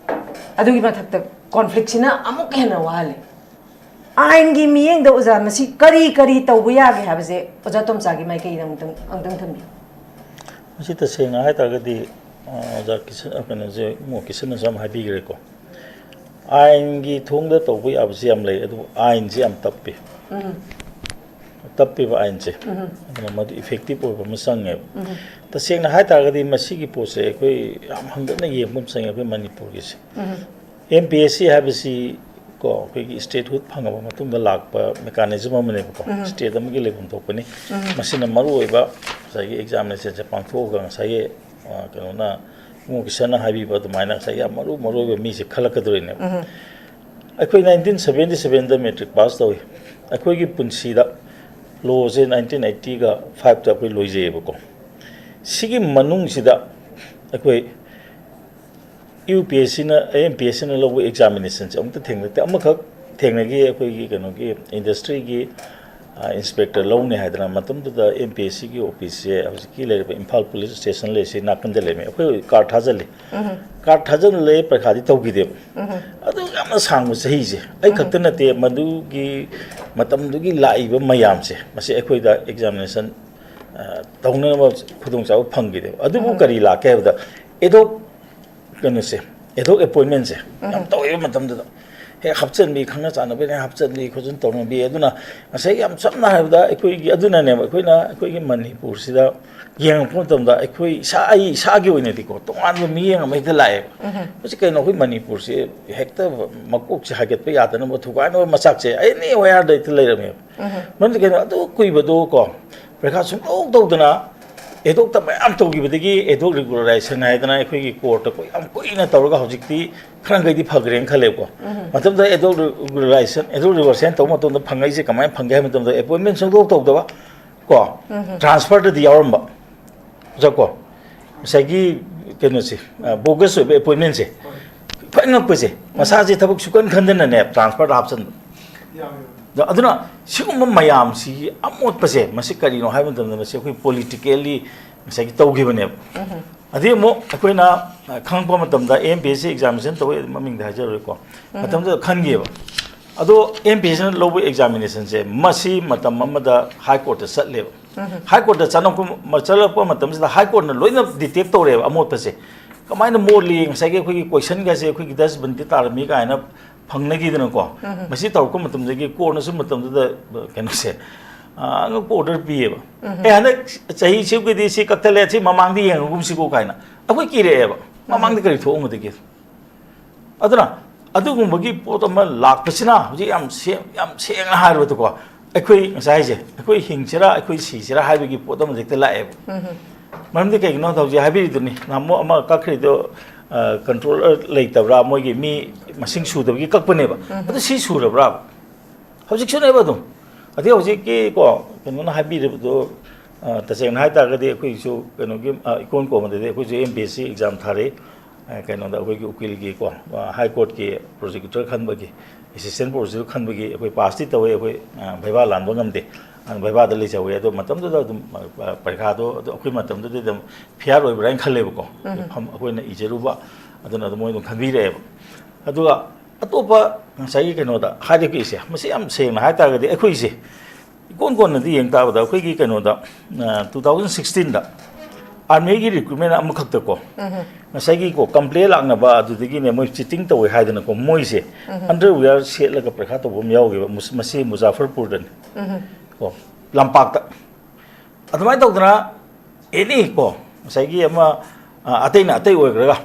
ꯑꯗꯨꯒꯤ ꯃꯊꯛꯇ ꯀꯣꯟꯐ꯭ꯂꯤꯛꯁꯤꯅ ꯑꯃꯨꯛ ꯍꯦꯟꯅ ꯋꯥꯍꯜꯂꯤ꯫ ꯑꯥꯏꯟꯒꯤ ꯃꯤꯠꯌꯦꯡꯗ ꯑꯣꯖꯥ, ꯃꯁꯤ ꯀꯔꯤ ꯀꯔꯤ ꯇꯧꯕ ꯌꯥꯒꯦ ꯍꯥꯏꯕꯁꯦ ꯑꯣꯖꯥ ꯇꯣꯝꯆꯥꯒꯤ ꯃꯥꯏꯀꯩꯗ ꯑꯃꯨꯛꯇꯪ, ꯑꯃꯨꯛꯇꯪ ꯊꯝꯕꯤꯌꯨ꯫ ꯃꯁꯤ ꯇꯁꯦꯡꯅ ꯍꯥꯏ ꯇꯥꯔꯒꯗꯤ, ꯑ, ꯑꯣꯖꯥ ꯀꯤꯁꯟ, ꯑ, ꯀꯩꯅꯣꯁꯦ, ꯏꯃꯣ ꯀꯤꯁꯟꯅꯁꯨ ꯌꯥꯝ ꯍꯥꯏꯕꯤꯈ꯭ꯔꯦꯀꯣ꯫ ꯑꯥꯏꯟꯒꯤ ꯊꯣꯡꯗ ꯇꯧꯕ ꯌꯥꯕꯁꯤ ꯌꯥꯝ ꯂꯩ, ꯑꯗꯨꯕꯨ ꯑꯥꯏꯟꯁꯤ ꯌꯥꯝ ꯇꯞꯄꯤ꯫ ꯇꯞꯄꯤꯕ ꯑꯥꯏꯟꯁꯦ꯫ ꯑꯗꯨꯅ ꯃꯗꯨ ꯏꯐꯦꯛꯇꯤꯞ ꯑꯣꯏꯕ ꯑꯃ ꯆꯪꯉꯦꯕ꯫ ꯇꯁꯦꯡꯅ ꯍꯥꯏ ꯇꯥꯔꯒꯗꯤ ꯃꯁꯤꯒꯤ ꯄꯣꯠꯁꯦ ꯑꯩꯈꯣꯏ ꯌꯥꯝ ꯍꯟꯒꯠꯅ ꯌꯦꯡꯕ ꯑꯃ ꯆꯪꯉꯦ ꯑꯩꯈꯣꯏ ꯃꯅꯤꯄꯨꯔꯒꯤꯁꯦ꯫ ꯑꯦꯝ ꯄꯤ ꯑꯦꯁ ꯁꯤ ꯍꯥꯏꯕꯁꯤ ꯀꯣ, ꯑꯩꯈꯣꯏꯒꯤ ꯁ꯭ꯇꯦꯠꯍꯨꯗ ꯐꯪꯉꯕ ꯃꯇꯨꯡꯗ ꯂꯥꯛꯄ ꯃꯦꯀꯥꯅꯤꯖꯝ ꯑꯃꯅꯦꯕꯀꯣ꯫ ꯁ꯭ꯇꯦꯠ ꯑꯃꯒꯤ ꯂꯩꯐꯝ ꯊꯣꯛꯄꯅꯤ꯫ ꯃꯁꯤꯅ ꯃꯔꯨꯑꯣꯏꯕ ꯉꯁꯥꯏꯒꯤ ꯑꯦꯛꯖꯥꯃꯤꯅꯦꯁꯟꯁꯦ ꯄꯥꯡꯊꯣꯛꯑꯒ ꯉꯁꯥꯏꯒꯤ, ꯑ, ꯀꯩꯅꯣꯅ, ꯏꯃꯣ ꯀꯤꯁꯟꯅ ꯍꯥꯏꯕꯤꯕ ꯑꯗꯨꯃꯥꯏꯅ ꯉꯁꯥꯏꯒꯤ ꯌꯥꯝ ꯃꯔꯨ ꯃꯔꯨꯑꯣꯏꯕ ꯃꯤꯁꯦ ꯈꯜꯂꯛꯀꯗꯣꯔꯤꯅꯦꯕ꯫ ꯑꯩꯈꯣꯏ ꯅꯥꯏꯟꯇꯤꯟ ꯁꯕꯦꯟꯇꯤ ꯁꯕꯦꯟꯗ ꯃꯦꯇ꯭ꯔꯤꯛ ꯄꯥꯁ ꯇꯧꯏ꯫ ꯑꯩꯈꯣꯏꯒꯤ ꯄꯨꯟꯁꯤꯗ ꯂꯣꯁꯦ ꯅꯥꯏꯟꯇꯤꯟ ꯑꯩꯠꯇꯤꯒ ꯐꯥꯏꯚꯇ ꯑꯩꯈꯣꯏ ꯂꯣꯏꯖꯩꯌꯦꯕꯀꯣ꯫ ꯁꯤꯒꯤ ꯃꯅꯨꯡꯁꯤꯗ ꯑꯩꯈꯣꯏ ꯌꯨ ꯄꯤ ꯑꯦꯁ ꯁꯤꯅ, ꯑꯦꯝ ꯄꯤ ꯑꯦꯁ ꯁꯤꯅ ꯂꯧꯕ ꯑꯦꯛꯖꯥꯃꯤꯅꯦꯁꯟꯁꯦ ꯑꯃꯨꯛꯇ ꯊꯦꯡꯅꯗꯦ꯫ ꯑꯃꯈꯛ ꯊꯦꯡꯅꯈꯤ꯫ ꯑꯩꯈꯣꯏꯒꯤ ꯀꯩꯅꯣꯒꯤ ꯏꯟꯗꯁꯇ꯭ꯔꯤꯒꯤ ꯏꯟꯁꯄꯦꯛꯇꯔ ꯂꯧꯅꯤ ꯍꯥꯏꯗꯅ, ꯃꯇꯝꯗꯨꯗ ꯑꯦꯝ ꯄꯤ ꯑꯦꯁ ꯁꯤꯒꯤ ꯑꯣꯐꯤꯁꯁꯦ ꯍꯧꯖꯤꯛꯀꯤ ꯂꯩꯔꯤꯕ ꯏꯝꯐꯥꯜ ꯄꯨꯂꯤꯁ ꯁ꯭ꯇꯦꯁꯟ ꯂꯩꯔꯤꯁꯦ ꯅꯥꯀꯟꯗ ꯂꯩꯔꯝꯃꯤ꯫ ꯑꯩꯈꯣꯏ ꯀꯥꯔ ꯊꯥꯖꯤꯜꯂꯤ꯫ ꯀꯥꯔꯠ ꯊꯥꯖꯤꯜꯂꯦ, ꯄꯔꯤꯈꯥꯗꯤ ꯇꯧꯈꯤꯗꯦꯕ꯫ ꯑꯗꯨ ꯌꯥꯝꯅ ꯁꯥꯡꯕ ꯆꯍꯤꯁꯦ꯫ ꯑꯩ ꯈꯛꯇ ꯅꯠꯇꯦ, ꯃꯗꯨꯒꯤ ꯃꯇꯝꯗꯨꯒꯤ ꯂꯥꯛꯏꯕ ꯃꯌꯥꯝꯁꯦ, ꯃꯁꯤ ꯑꯩꯈꯣꯏꯗ ꯑꯦꯛꯖꯥꯃꯤꯅꯦꯁꯟ, ꯑ, ꯇꯧꯅꯅꯕ ꯈꯨꯗꯣꯡꯆꯥꯕ ꯐꯪꯈꯤꯗꯦꯕ꯫ ꯑꯗꯨꯕꯨ ꯀꯔꯤ ꯂꯥꯛꯀꯦ ꯍꯥꯏꯕꯗ, ꯑꯦꯗꯣꯛ ꯀꯩꯅꯣꯁꯦ, ꯑꯦꯗꯣꯛ ꯑꯦꯄꯣꯏꯟꯃꯦꯟꯁꯦ ꯌꯥꯝ ꯇꯧꯋꯦꯕ ꯃꯇꯝꯗꯨꯗ꯫ ꯍꯦꯛ ꯍꯥꯞꯆꯤꯟꯕꯤ, ꯈꯪꯅ ꯆꯥꯟꯅꯕꯅ ꯍꯥꯞꯆꯤꯟꯕꯤ ꯈꯣꯠꯆꯤꯟ ꯇꯧꯅꯕꯤ꯫ ꯑꯗꯨꯅ ꯉꯁꯥꯏꯒꯤ ꯌꯥꯝ ꯁꯝꯅ ꯍꯥꯏꯔꯕꯗ, ꯑꯩꯈꯣꯏꯒꯤ, ꯑꯗꯨꯅꯅꯦꯕ ꯑꯩꯈꯣꯏꯅ ꯑꯩꯈꯣꯏꯒꯤ ꯃꯅꯤꯄꯨꯔꯁꯤꯗ ꯌꯦꯡꯉꯛꯄ ꯃꯇꯝꯗ, ꯑꯩꯈꯣꯏ ꯏꯁꯥ, ꯑꯩ ꯏꯁꯥꯒꯤ ꯑꯣꯏꯅꯗꯤꯀꯣ, ꯇꯣꯉꯥꯟꯕ ꯃꯤꯠꯌꯦꯡ ꯑꯃ ꯍꯦꯛꯇ ꯂꯥꯛꯑꯦꯕ꯫ ꯃꯁꯤ ꯀꯩꯅꯣ, ꯑꯩꯈꯣꯏ ꯃꯅꯤꯄꯨꯔꯁꯦ ꯍꯦꯛꯇ ꯃꯀꯣꯛꯁꯦ ꯍꯥꯏꯒꯠꯄ ꯌꯥꯗꯅꯕ ꯊꯨꯒꯥꯏꯅꯕ ꯃꯆꯥꯛꯁꯦ ꯑꯦꯅꯤ ꯋꯦꯌꯥꯔꯗ ꯍꯦꯛꯇ ꯂꯩꯔꯝꯃꯦꯕ꯫ ꯃꯔꯝꯗꯤ ꯀꯩꯅꯣ, ꯑꯗꯨ ꯀꯨꯏꯕꯗꯣ ꯀꯣ, ꯄꯔꯤꯈꯥ ꯁꯨꯡꯇꯧ ꯇꯧꯗꯅ ꯑꯦꯗꯣꯛꯇ ꯃꯌꯥꯝ ꯇꯧꯈꯤꯕꯗꯒꯤ, ꯑꯦꯗꯣꯛ ꯔꯤꯒꯨꯂꯔꯥꯏꯖꯦꯁꯟ ꯍꯥꯏꯗꯅ ꯑꯩꯈꯣꯏꯒꯤ ꯀꯣꯔꯠꯇ ꯑꯩꯈꯣꯏ ꯌꯥꯝ ꯀꯨꯏꯅ ꯇꯧꯔꯒ ꯍꯧꯖꯤꯛꯇꯤ ꯈꯔ ꯃꯈꯩꯗꯤ ꯐꯈ꯭ꯔꯦꯅ ꯈꯜꯂꯦꯕꯀꯣ꯫ ꯃꯇꯝꯗ ꯑꯦꯗꯣꯛ ꯔꯤꯒꯨꯂꯔꯥꯏꯖꯦꯁꯟ, ꯑꯦꯗꯣꯛ ꯔꯤꯒꯨꯂꯔꯥꯏꯖꯦꯁꯟ ꯇꯧꯕ ꯃꯇꯝꯗ ꯐꯪꯉꯛꯏꯁꯦ ꯀꯃꯥꯏꯅ ꯐꯪꯒꯦ ꯍꯥꯏꯕ ꯃꯇꯝꯗ, ꯑꯦꯄꯣꯏꯟꯃꯦꯟ ꯁꯨꯡꯇꯧ ꯇꯧꯗꯕ ꯀꯣ, ꯇ꯭ꯔꯥꯟꯁꯐꯔꯗꯗꯤ ꯌꯥꯎꯔꯝꯕ꯫ ꯀꯣ, ꯉꯁꯥꯏꯒꯤ ꯀꯩꯅꯣꯁꯦ, ꯕꯣꯒꯁ ꯑꯣꯏꯕ ꯑꯦꯄꯣꯏꯟꯃꯦꯟꯁꯦ, ꯈ꯭ꯋꯥꯏ ꯉꯛꯄꯁꯦ, ꯃꯁꯥꯁꯦ ꯊꯕꯛ ꯁꯨꯀꯟ ꯈꯟꯗꯅꯅꯦ ꯇ꯭ꯔꯥꯟꯁꯐꯔꯗ ꯍꯥꯞꯆꯤꯟꯕ꯫ ꯑꯗꯣ ꯑꯗꯨꯅ ꯁꯤꯒꯨꯝꯕ ꯃꯌꯥꯝꯁꯤꯒꯤ ꯑꯃꯣꯠꯄꯁꯦ, ꯃꯁꯤ ꯀꯔꯤꯅꯣ ꯍꯥꯏꯕ ꯃꯇꯝꯗ, ꯃꯁꯤ ꯑꯩꯈꯣꯏ ꯄꯣꯂꯤꯇꯤꯀꯦꯜꯂꯤ ꯉꯁꯥꯏꯒꯤ ꯇꯧꯈꯤꯕꯅꯦꯕ꯫ ꯑꯗꯩ ꯑꯃꯨꯛ ꯑꯩꯈꯣꯏꯅ, ꯑ, ꯈꯪꯉꯛꯄ ꯃꯇꯝꯗ, M P S C examination ꯇꯧꯋꯦ, ꯃꯃꯤꯡꯗꯤ ꯍꯥꯏꯖꯔꯔꯣꯏꯀꯣ, ꯃꯇꯝꯗꯨꯗ ꯈꯟꯈꯤꯑꯕ꯫ ꯑꯗꯣ ꯑꯦꯝ ꯄꯤ ꯑꯦꯁ ꯁꯤꯅ ꯂꯧꯕ ꯑꯦꯛꯖꯥꯃꯤꯅꯦꯁꯟꯁꯦ, ꯃꯁꯤ ꯃꯇꯝ ꯑꯃꯗ ꯍꯥꯏ ꯀꯣꯔꯠꯇ ꯆꯠꯂꯦꯕ꯫ ꯍꯥꯏ ꯀꯣꯔꯠꯇ ꯆꯠꯂꯛꯄ, ꯆꯠꯂꯛꯄ ꯃꯇꯝꯁꯤꯗ ꯍꯥꯏ ꯀꯣꯔꯠꯅ ꯂꯣꯏꯅ ꯗꯤꯇꯦꯛ ꯇꯧꯔꯦꯕ ꯑꯃꯣꯠꯄꯁꯦ꯫ ꯀꯃꯥꯏꯅ ꯃꯣꯠꯂꯤ, ꯉꯁꯥꯏꯒꯤ ꯑꯩꯈꯣꯏꯒꯤ ꯀꯣꯏꯁꯟꯒꯁꯦ ꯑꯩꯈꯣꯏꯒꯤ ꯗꯁꯕꯤꯟꯗ ꯇꯥꯔꯝꯃꯤ ꯀꯥꯏꯅ ꯐꯪꯅꯈꯤꯗꯅꯀꯣ꯫ ꯃꯁꯤ ꯇꯧꯔꯛꯄ ꯃꯇꯝꯗꯒꯤ ꯀꯣꯔꯠꯅꯁꯨ ꯃꯇꯝꯗꯨꯗ, ꯑ, ꯀꯩꯅꯣꯁꯦ, ꯑ, ꯑꯉꯛꯄ ꯑꯣꯔꯗꯔ ꯄꯤꯌꯦꯕ꯫ "ꯑꯦ, ꯍꯟꯗꯛ ꯆꯍꯤꯁꯤꯒꯤꯗꯤ ꯁꯤ ꯀꯛꯊꯠꯂꯦ, ꯁꯤ ꯃꯃꯥꯡꯗ ꯌꯦꯡꯉꯒꯨꯝꯁꯤꯀꯣ" ꯀꯥꯏꯅ꯫ ꯑꯩꯈꯣꯏ ꯀꯤꯔꯛꯑꯦꯕ, ꯃꯃꯥꯡꯗ ꯀꯔꯤ ꯊꯣꯛꯑꯝꯒꯗꯒꯦ? ꯑꯗꯨꯅ ꯑꯗꯨꯒꯨꯝꯕꯒꯤ ꯄꯣꯠ ꯑꯃ ꯂꯥꯛꯄꯁꯤꯅ ꯍꯧꯖꯤꯛ ꯌꯥꯝ ꯁꯦꯡ-, ꯌꯥꯝ ꯁꯦꯡꯅ ꯍꯥꯏꯔꯕꯗꯀꯣ, ꯑꯩꯈꯣꯏ ꯉꯁꯥꯏ ꯍꯥꯏꯁꯦ, ꯑꯩꯈꯣꯏ ꯍꯤꯡꯁꯤꯔꯥ, ꯑꯩꯈꯣꯏ ꯁꯤꯁꯤꯔꯥ ꯍꯥꯏꯕꯒꯤ ꯄꯣꯠ ꯑꯃ ꯍꯦꯛꯇ ꯂꯥꯛꯑꯦꯕ꯫ ꯃꯔꯝꯗꯤ ꯀꯩꯒꯤꯅꯣꯗ, ꯍꯧꯖꯤꯛ ꯍꯥꯏꯕꯤꯔꯤꯗꯨꯅꯤ, ꯅꯍꯥꯟꯃꯨꯛ ꯑꯃ ꯀꯛꯈ꯭ꯔꯤꯗꯣ, ꯑ, ꯀꯟꯇ꯭ꯔꯣꯂꯔ ꯂꯩꯇꯕ꯭ꯔꯥ, ꯃꯣꯏꯒꯤ ꯃꯤ ꯃꯁꯤꯡ ꯁꯨꯗꯕꯒꯤ ꯀꯛꯄꯅꯦꯕ꯫ ꯑꯗꯨ ꯁꯤ ꯁꯨꯔꯕ꯭ꯔꯥ? ꯍꯧꯖꯤꯛꯁꯨꯅꯦꯕ ꯑꯗꯨꯝ꯫ ꯑꯗꯩ ꯍꯧꯖꯤꯛꯀꯤ ꯀꯣ, ꯀꯩꯅꯣꯅ ꯍꯥꯏꯕꯤꯔꯤꯕꯗꯣ, ꯑ, ꯇꯁꯦꯡꯅ ꯍꯥꯏ ꯇꯥꯔꯒꯗꯤ ꯑꯩꯈꯣꯏꯁꯨ ꯀꯩꯅꯣꯒꯤ, ꯑ, ꯏꯀꯣꯟ ꯀꯣꯟꯕꯗꯗꯤ ꯑꯩꯈꯣꯏꯁꯨ M P S C exam ꯊꯥꯔꯛꯏ꯫ ꯑ, ꯀꯩꯅꯣꯗ ꯑꯩꯈꯣꯏꯒꯤ ꯎꯀꯤꯜꯒꯤꯀꯣ, ꯑ, ꯍꯥꯏ ꯀꯣꯔꯠꯀꯤ ꯄ꯭ꯔꯣꯁꯤꯀ꯭ꯌꯨꯇꯔ ꯈꯟꯕꯒꯤ, ꯑꯦꯁꯤꯁꯇꯦꯟ ꯄ꯭ꯔꯣꯁꯤꯀ꯭ꯌꯨꯇꯔ ꯈꯟꯕꯒꯤ ꯑꯩꯈꯣꯏ ꯄꯥꯁꯇꯤ ꯇꯧꯋꯦ, ꯑꯩꯈꯣꯏ, ꯑ, ꯚꯩꯕꯥ ꯂꯥꯟꯕ ꯉꯝꯗꯦ꯫ ꯑꯗꯨꯅ ꯚꯩꯕꯥꯗ ꯂꯩꯖꯍꯧꯋꯦ꯫ ꯑꯗꯣ ꯃꯇꯝꯗꯨꯗ ꯑꯗꯨꯝ, ꯑ, ꯄꯔꯤꯈꯥꯗꯣ ꯑꯗꯣ ꯑꯩꯈꯣꯏ ꯃꯇꯝꯗꯨꯗꯗꯤ ꯑꯗꯨꯝ ꯐꯤꯌꯥꯔ ꯑꯣꯏꯕ꯭ꯔꯥ ꯍꯥꯏꯅ ꯈꯜꯂꯦꯕꯀꯣ꯫ ꯎꯝ꯫ ꯐꯝ-, ꯑꯩꯈꯣꯏꯅ ꯏꯖꯔꯨꯕ, ꯑꯗꯨꯅ ꯑꯗꯨꯝ ꯃꯣꯏ ꯑꯗꯨꯝ ꯈꯟꯕꯤꯔꯛꯑꯦꯕ꯫ ꯑꯗꯨꯒ ꯑꯇꯣꯞꯄ ꯉꯁꯥꯏꯒꯤ ꯀꯩꯅꯣꯗ ꯍꯥꯏꯔꯛꯏꯁꯦ, ꯃꯁꯤ ꯌꯥꯝ ꯁꯦꯡꯅ ꯍꯥꯏ ꯇꯥꯔꯒꯗꯤ ꯑꯩꯈꯣꯏꯁꯦ ꯏꯀꯣꯟ ꯀꯣꯟꯅꯗꯤ ꯌꯦꯡ ꯇꯥꯕꯗ ꯑꯩꯈꯣꯏꯒꯤ ꯀꯩꯅꯣꯗ, ꯑ, two thousand sixteen-ꯗ army-ꯒꯤ recruitment ꯑꯃꯈꯛꯇꯀꯣ, ꯎꯝ꯫ ꯉꯁꯥꯏꯒꯤꯀꯣ complaint ꯂꯥꯛꯅꯕ ꯑꯗꯨꯗꯒꯤꯅꯦ ꯃꯣꯏ cheating ꯇꯧꯋꯦ ꯍꯥꯏꯗꯅꯀꯣ, ꯃꯣꯏꯁꯦ ꯎꯝ꯫ Underwear ꯁꯦꯠꯂꯒ ꯄꯔꯤꯈꯥ ꯇꯧꯕ ꯑꯃ ꯌꯥꯎꯈꯤꯕ, ꯃꯁ-, ꯃꯁꯤ ꯃꯨꯖꯥꯐꯔꯄꯨꯔꯗꯅꯤ꯫ ꯎꯝ꯫ ꯀꯣ, ꯂꯝꯄꯥꯛꯇ꯫ ꯑꯗꯨꯃꯥꯏꯅ ꯇꯧꯗꯅ any ꯀꯣ, ꯉꯁꯥꯏꯒꯤ ꯑꯃ, ꯑ, ꯑꯇꯩꯅ ꯑꯇꯩ ꯑꯣꯏꯈ꯭ꯔꯒ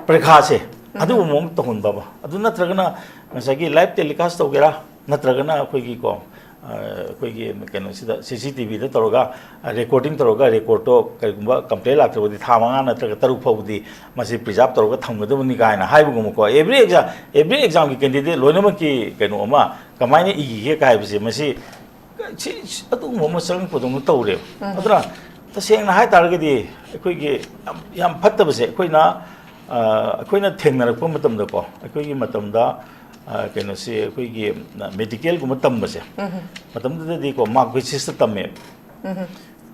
ꯄꯔꯤꯈꯥꯁꯦ ꯎꯝ꯫ ꯑꯗꯨꯒꯨꯝꯕ ꯑꯃ ꯇꯧꯍꯟꯕ ꯑꯃ꯫ ꯑꯗꯨ ꯅꯠꯇ꯭ꯔꯒꯅ ꯉꯁꯥꯏꯒꯤ live telecast ꯇꯧꯒꯦꯔꯥ, ꯅꯠꯇ꯭ꯔꯒꯅ ꯑꯩꯈꯣꯏꯒꯤ ꯀꯣ, ꯑ, ꯑꯩꯈꯣꯏꯒꯤ ꯀꯩꯅꯣꯁꯤꯗ C C T V-ꯗ ꯇꯧꯔꯒ, ꯑ, recording ꯇꯧꯔꯒ, record-ꯇꯣ ꯀꯔꯤꯒꯨꯝꯕ complaint ꯂꯥꯛꯇ꯭ꯔꯕꯗꯤ ꯊꯥ ꯃꯉꯥ ꯅꯠꯇ꯭ꯔꯒ ꯇꯔꯨꯛ ꯐꯥꯎꯕꯗꯤ ꯃꯁꯤ preserve ꯇꯧꯔꯒ ꯊꯝꯒꯗꯕꯅꯤ ꯀꯥꯏꯅ ꯍꯥꯏꯕꯒꯨꯝꯕꯀꯣ꯫ Every exam, every exam-ꯒꯤ candidate ꯂꯣꯏꯅꯃꯛꯀꯤ ꯀꯩꯅꯣ ꯑꯃ ꯀꯃꯥꯏꯅ ꯏꯈꯤꯒꯦ ꯀꯥꯏꯕꯁꯦ ꯃꯁꯤ ꯁꯤ, ꯁꯤ ꯑꯗꯨꯒꯨꯝꯕ ꯑꯃ ꯆꯪꯉꯛꯄꯗꯧꯅ ꯇꯧꯔꯦꯕ꯫ ꯎꯝ꯫ ꯑꯗꯨꯅ ꯇꯁꯦꯡꯅ ꯍꯥꯏ ꯇꯥꯔꯒꯗꯤ ꯑꯩꯈꯣꯏꯒꯤ ꯌꯥꯝ, ꯌꯥꯝ ꯐꯠꯇꯕꯁꯦ ꯑꯩꯈꯣꯏꯅ, ꯑ, ꯑꯩꯈꯣꯏꯅ ꯊꯦꯡꯅꯔꯛꯄ ꯃꯇꯝꯗꯀꯣ, ꯑꯩꯈꯣꯏꯒꯤ ꯃꯇꯝꯗ, ꯑ, ꯀꯩꯅꯣꯁꯤ ꯑꯩꯈꯣꯏꯒꯤ medical-ꯒꯨꯝꯕ ꯇꯝꯕꯁꯦ, ꯎꯝ꯫ ꯃꯇꯝꯗꯨꯗꯗꯤꯀꯣ mark basis-ꯇ ꯇꯝꯃꯦꯕ꯫ ꯎꯝ꯫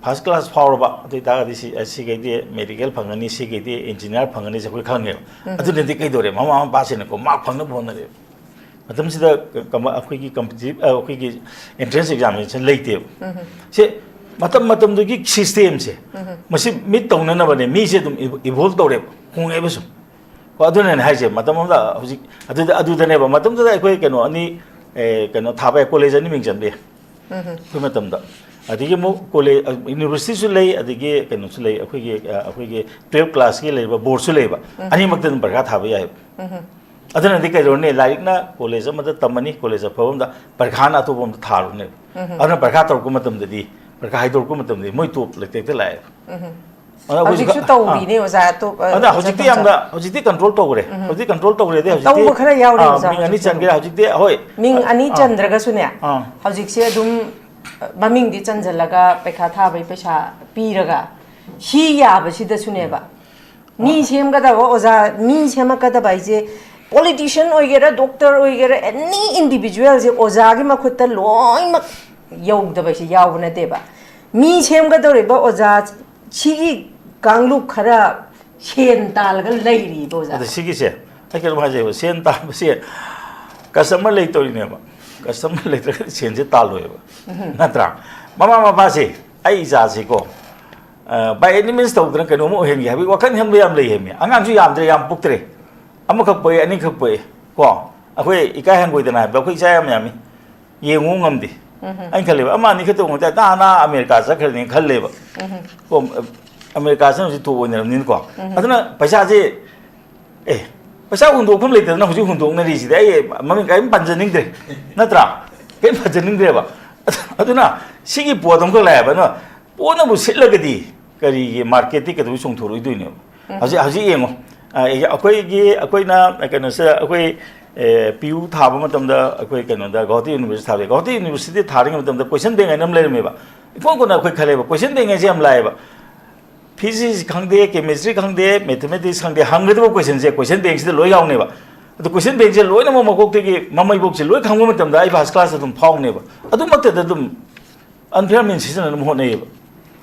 First class ꯐꯥꯎꯔꯕ ꯑꯗꯨ ꯑꯣꯏꯇꯥꯔꯒꯗꯤ ꯁꯤ, ꯑ, ꯁꯤꯈꯩꯗꯤ medical ꯐꯪꯒꯅꯤ, ꯁꯤꯈꯩꯗꯤ engineer ꯐꯪꯒꯅꯤꯁꯦ ꯑꯩꯈꯣꯏ ꯈꯪꯉꯦꯕ꯫ ꯎꯝ꯫ ꯑꯗꯨꯅꯗꯤ ꯀꯩꯗꯧꯔꯦ, ꯃꯃꯥ ꯃꯄꯥꯁꯤꯡꯅꯀꯣ mark ꯐꯪꯅꯕ ꯍꯣꯠꯅꯔꯦꯕ꯫ ꯃꯇꯝꯁꯤꯗ ꯀ-, ꯀꯃ-, ꯑꯩꯈꯣꯏꯒꯤ competitive, ꯑ, ꯑꯩꯈꯣꯏꯒꯤ entrance examination ꯂꯩꯇꯦꯕ꯫ ꯎꯝ꯫ ꯁꯦ ꯃꯇꯝ ꯃꯇꯝꯗꯨꯒꯤ system-ꯁꯦ ꯎꯝ꯫ ꯃꯁꯤ meet ꯇꯧꯅꯅꯕꯅꯦ ꯃꯤꯁꯦ ꯑꯗꯨꯝ evo-, evolve ꯇꯧꯔꯦꯕ, ꯍꯣꯡꯉꯛꯑꯦꯕ ꯁꯨꯝ꯫ ꯀꯣ, ꯑꯗꯨꯅꯅꯦ ꯍꯥꯏꯁꯦ, ꯃꯇꯝ ꯑꯃꯗ ꯍꯧꯖꯤꯛ ꯑꯗꯨꯗ, ꯑꯗꯨꯗꯅꯦꯕ, ꯃꯇꯝꯗꯨꯗ ꯑꯩꯈꯣꯏ ꯀꯩꯅꯣ ꯑꯅꯤ, ꯑꯦ, ꯀꯩꯅꯣ ꯊꯥꯕ ꯌꯥꯏ, college ꯑꯅꯤ ꯃꯤꯡ ꯆꯟꯕ ꯌꯥꯏ꯫ ꯎꯝ꯫ ꯑꯩꯈꯣꯏ ꯃꯇꯝꯗ꯫ ꯑꯗꯒꯤ ꯑꯃꯨꯛ college, ꯑ, university-ꯁꯨ ꯂꯩ, ꯑꯗꯒꯤ ꯀꯩꯅꯣꯁꯨ ꯂꯩ, ꯑꯩꯈꯣꯏꯒꯤ, ꯑ, ꯑꯩꯈꯣꯏꯒꯤ twelve class-ꯀꯤ ꯂꯩꯔꯤꯕ board-ꯁꯨ ꯂꯩꯕ꯫ ꯎꯝ꯫ ꯑꯅꯤꯃꯛꯇ ꯑꯗꯨꯝ ꯄꯔꯤꯈꯥ ꯊꯥꯕ ꯌꯥꯏꯑꯕ꯫ ꯎꯝ꯫ ꯑꯗꯨꯅꯗꯤ ꯀꯩꯗꯧꯔꯅꯤ? ꯂꯥꯏꯔꯤꯛꯅ college ꯑꯃꯗ ꯇꯝꯃꯅꯤ, college ꯑꯐꯕ ꯑꯃꯗ, ꯄꯔꯤꯈꯥꯅ ꯑꯇꯣꯞꯄ ꯑꯃꯗ ꯊꯥꯔꯨꯅꯦꯕ꯫ ꯎꯝ꯫ ꯑꯗꯨꯅ ꯄꯔꯤꯈꯥ ꯇꯧꯔꯛꯄ ꯃꯇꯝꯗꯗꯤ, ꯄꯔꯤꯈꯥ ꯍꯥꯏꯗꯣꯔꯛꯄ ꯃꯇꯝꯗꯗꯤ ꯃꯣꯏ top ꯂꯩꯇꯦꯛꯇ ꯂꯥꯛꯑꯦꯕ꯫ ꯎꯝ꯫ ꯑꯗ ꯑꯩꯈꯣꯏꯁꯨ ꯍꯧꯖꯤꯛꯁꯨ ꯈ-, ꯑꯥ꯫ ꯇꯧꯔꯤꯅꯦ, ꯑꯣꯖꯥ, ꯑꯇꯣꯞꯄ ꯑꯗ ꯑꯣꯖꯥ ꯍꯧꯖꯤꯛꯇꯤ ꯇꯝꯆꯥ-, ꯌꯥꯝꯅ, ꯍꯧꯖꯤꯛꯇꯤ control ꯇꯧꯈ꯭ꯔꯦ꯫ ꯎꯝ꯫ ꯍꯧꯖꯤꯛꯇꯤ control ꯇꯧꯈ꯭ꯔꯦꯗꯤ ꯍꯧꯖꯤꯛꯇꯤ, ꯇꯧꯕ ꯈꯔ ꯌꯥꯎꯔꯤ, ꯑꯥ, ꯑꯣꯖꯥ, ꯃꯤꯡ ꯑꯅꯤ ꯍꯧꯖꯤꯛꯁꯨ꯫ ꯆꯟꯒꯦꯔꯥ ꯍꯧꯖꯤꯛꯇꯤ, ꯍꯣꯏ꯫ ꯃꯤꯡ ꯑꯅꯤ ꯑꯥ꯫ ꯆꯟꯗ꯭ꯔꯒꯁꯨꯅꯦ, ꯑꯥ꯫ ꯍꯧꯖꯤꯛꯁꯦ ꯑꯗꯨꯝ, ꯑ, ꯃꯃꯤꯡꯗꯤ ꯆꯟꯁꯤꯜꯂꯒ ꯄꯩꯈꯥ ꯊꯥꯕꯩ ꯄꯩꯁꯥ ꯄꯤꯔꯒ ꯁꯤ ꯌꯥꯕꯁꯤꯗꯁꯨꯅꯦꯕ꯫ ꯃꯤ ꯁꯦꯝꯒꯗꯕ ꯑꯣꯖꯥ, ꯃꯤ ꯁꯦꯝꯃꯛꯀꯗꯕ ꯍꯥꯏꯁꯦ, ꯄꯣꯂꯤꯇꯤꯁꯤꯌꯟ ꯑꯣꯏꯒꯦꯔꯥ, ꯗꯣꯛꯇꯔ ꯑꯣꯏꯒꯦꯔꯥ, ꯑꯦꯅꯤ ꯏꯟꯗꯤꯕꯤꯖꯨꯋꯦꯜꯁꯦ ꯑꯣꯖꯥꯒꯤ ꯃꯈꯨꯠꯇ ꯂꯣꯏꯅꯃꯛ ꯌꯧꯗꯕ ꯍꯥꯏꯁꯦ ꯌꯥꯎꯕ ꯅꯠꯇꯦꯕ꯫ ꯃꯤ ꯁꯦꯝꯒꯗꯧꯔꯤꯕ ꯑꯣꯖꯥ ꯁꯤꯒꯤ ꯀꯥꯡꯂꯨꯞ ꯈꯔ ꯁꯦꯟ ꯇꯥꯜꯂꯒ ꯂꯩꯔꯤꯕ ꯑꯣꯖꯥ꯫ ꯑꯗ ꯁꯤꯒꯤꯁꯦ ꯑꯩ ꯀꯩꯅꯣꯝ ꯍꯥꯏꯖꯩꯕ, ꯁꯦꯟ ꯇꯥꯟꯕꯁꯦ ꯀꯁꯇꯃꯔ ꯂꯩꯇꯧꯔꯤꯅꯦꯕ꯫ ꯀꯁꯇꯃꯔ ꯂꯩꯇ꯭ꯔꯒꯗꯤ ꯁꯦꯟꯁꯦ ꯇꯥꯜꯂꯣꯏꯕ, ꯅꯠꯇ꯭ꯔꯥ? ꯃꯃꯥ ꯃꯄꯥꯁꯦ, ꯑꯩ ꯏꯆꯥꯁꯤꯀꯣ, ꯕꯥꯏ ꯑꯦꯅꯤ ꯃꯤꯟꯁ ꯇꯧꯗꯅ ꯀꯩꯅꯣꯝꯃ ꯑꯣꯏꯍꯟꯒꯦ ꯍꯥꯏꯕꯒꯤ ꯋꯥꯈꯜ ꯈꯟꯕ ꯌꯥꯝ ꯂꯩ ꯍꯥꯏꯕꯅꯤ꯫ ꯑꯉꯥꯡꯁꯨ ꯌꯥꯝꯗ꯭ꯔꯦ, ꯌꯥꯝ ꯄꯣꯛꯇ꯭ꯔꯦ, ꯑꯃꯈꯛ ꯄꯣꯛꯑꯦ, ꯑꯅꯤꯈꯛ ꯄꯣꯛꯑꯦ꯫ ꯀꯣ, ꯑꯩꯈꯣꯏ ꯏꯀꯥꯏ ꯍꯪꯒꯣꯏꯗꯅ ꯍꯥꯏꯕꯗ ꯑꯩꯈꯣꯏ ꯏꯆꯥ ꯌꯥꯝ ꯌꯥꯝꯃꯤ, ꯌꯦꯡꯉꯨ ꯉꯝꯗꯦ꯫ ꯑꯩꯅ ꯈꯜꯂꯦꯕ, ꯑꯃ ꯑꯅꯤ ꯈꯛꯇ ꯑꯣꯏꯔꯗꯤ ꯇꯥꯅ ꯑꯃꯦꯔꯤꯀꯥ ꯆꯠꯈ꯭ꯔꯅꯤꯅ ꯈꯜꯂꯦꯕ꯫ ꯀꯣ, ꯑꯃꯦꯔꯤꯀꯥꯁꯤꯅ ꯍꯧꯖꯤꯛ ꯇꯣꯞ ꯑꯣꯏꯅꯔꯕꯅꯤꯅꯀꯣ꯫ ꯑꯗꯨꯅ ꯄꯩꯁꯥꯁꯦ, ꯑꯦ, ꯄꯩꯁꯥ ꯍꯨꯟꯗꯣꯛꯐꯝ ꯂꯩꯇꯗꯅ ꯍꯧꯖꯤꯛ ꯍꯨꯟꯗꯣꯛꯅꯔꯤꯁꯤꯗꯤ ꯑꯩ ꯃꯃꯤꯡ ꯀꯔꯤꯝ ꯄꯟꯖꯅꯤꯡꯗ꯭ꯔꯦ, ꯅꯠꯇ꯭ꯔꯥ? ꯀꯔꯤꯝ ꯄꯟꯖꯅꯤꯡꯗ꯭ꯔꯦꯕ꯫ ꯑꯗꯨꯅ ꯁꯤꯒꯤ ꯄꯣꯠ ꯑꯃꯈꯛ ꯂꯥꯛꯑꯦꯕ꯫ ꯑꯗꯨꯅ ꯄꯣꯠꯅꯕꯨ ꯁꯤꯠꯂꯒꯗꯤ ꯀꯔꯤꯒꯤ ꯃꯥꯔꯀꯦꯠꯇꯤ ꯀꯩꯗꯧꯕꯩ ꯆꯣꯡꯊꯣꯔꯛꯑꯣꯏꯗꯣꯏꯅꯣꯕ? ꯍꯧꯖꯤꯛ, ꯍꯧꯖꯤꯛ ꯌꯦꯡꯉꯣ, ꯑ, ꯑꯩꯈꯣꯏꯒꯤ, ꯑꯩꯈꯣꯏꯅ ꯀꯩꯅꯣꯁꯦ, ꯑꯩꯈꯣꯏ, ꯑꯦ, ꯄꯤ ꯌꯨ ꯊꯥꯕ ꯃꯇꯝꯗ ꯑꯩꯈꯣꯏ ꯀꯩꯅꯣꯗ ꯒꯧꯍꯥꯇꯤ ꯌꯨꯅꯤꯚꯔꯁꯤꯇꯤ ꯊꯥꯔꯦ꯫ ꯒꯧꯍꯥꯇꯤ ꯌꯨꯅꯤꯚꯔꯁꯤꯇꯤ ꯊꯥꯔꯤꯉꯩ ꯃꯇꯝꯗ ꯀꯣꯏꯁꯟ ꯕꯦꯡ ꯍꯥꯏꯅ ꯑꯃ ꯂꯩꯔꯝꯃꯦꯕ꯫ ꯏꯀꯣꯟ ꯀꯣꯟꯅ ꯑꯩꯈꯣꯏ ꯈꯜꯂꯦꯕ, ꯀꯣꯏꯁꯟ ꯕꯦꯡ ꯍꯥꯏꯁꯦ ꯌꯥꯝ ꯂꯥꯏꯌꯦꯕ꯫ ꯐꯤꯖꯤꯛꯁ ꯈꯪꯗꯦ, ꯀꯦꯃꯤꯁꯇ꯭ꯔꯤ ꯈꯪꯗꯦ, ꯃꯦꯊꯃꯦꯇꯤꯛꯁ ꯈꯪꯗꯦ, ꯍꯪꯒꯗꯕ ꯀꯣꯏꯁꯟꯁꯦ ꯀꯣꯏꯁꯟ ꯕꯦꯡꯁꯤꯗ ꯂꯣꯏ ꯌꯥꯎꯅꯦꯕ꯫ ꯑꯗꯣ ꯀꯣꯏꯁꯟ ꯕꯦꯡꯁꯦ ꯂꯣꯏꯅꯃꯛ ꯃꯀꯣꯛꯇꯒꯤ ꯃꯃꯩꯕꯣꯛꯁꯦ ꯂꯣꯏ ꯈꯪꯕ ꯃꯇꯝꯗ ꯑꯩ ꯐꯥꯔꯁ ꯀ꯭ꯂꯥꯁꯇ ꯑꯗꯨꯝ ꯐꯥꯎꯅꯦꯕ꯫ ꯑꯗꯨꯃꯛꯇꯗ ꯑꯗꯨꯝ ꯑꯟꯐꯤꯌꯥꯔ ꯃꯤꯟꯁ ꯁꯤꯖꯤꯟꯅꯅꯕ ꯍꯣꯠꯅꯩꯌꯦꯕ꯫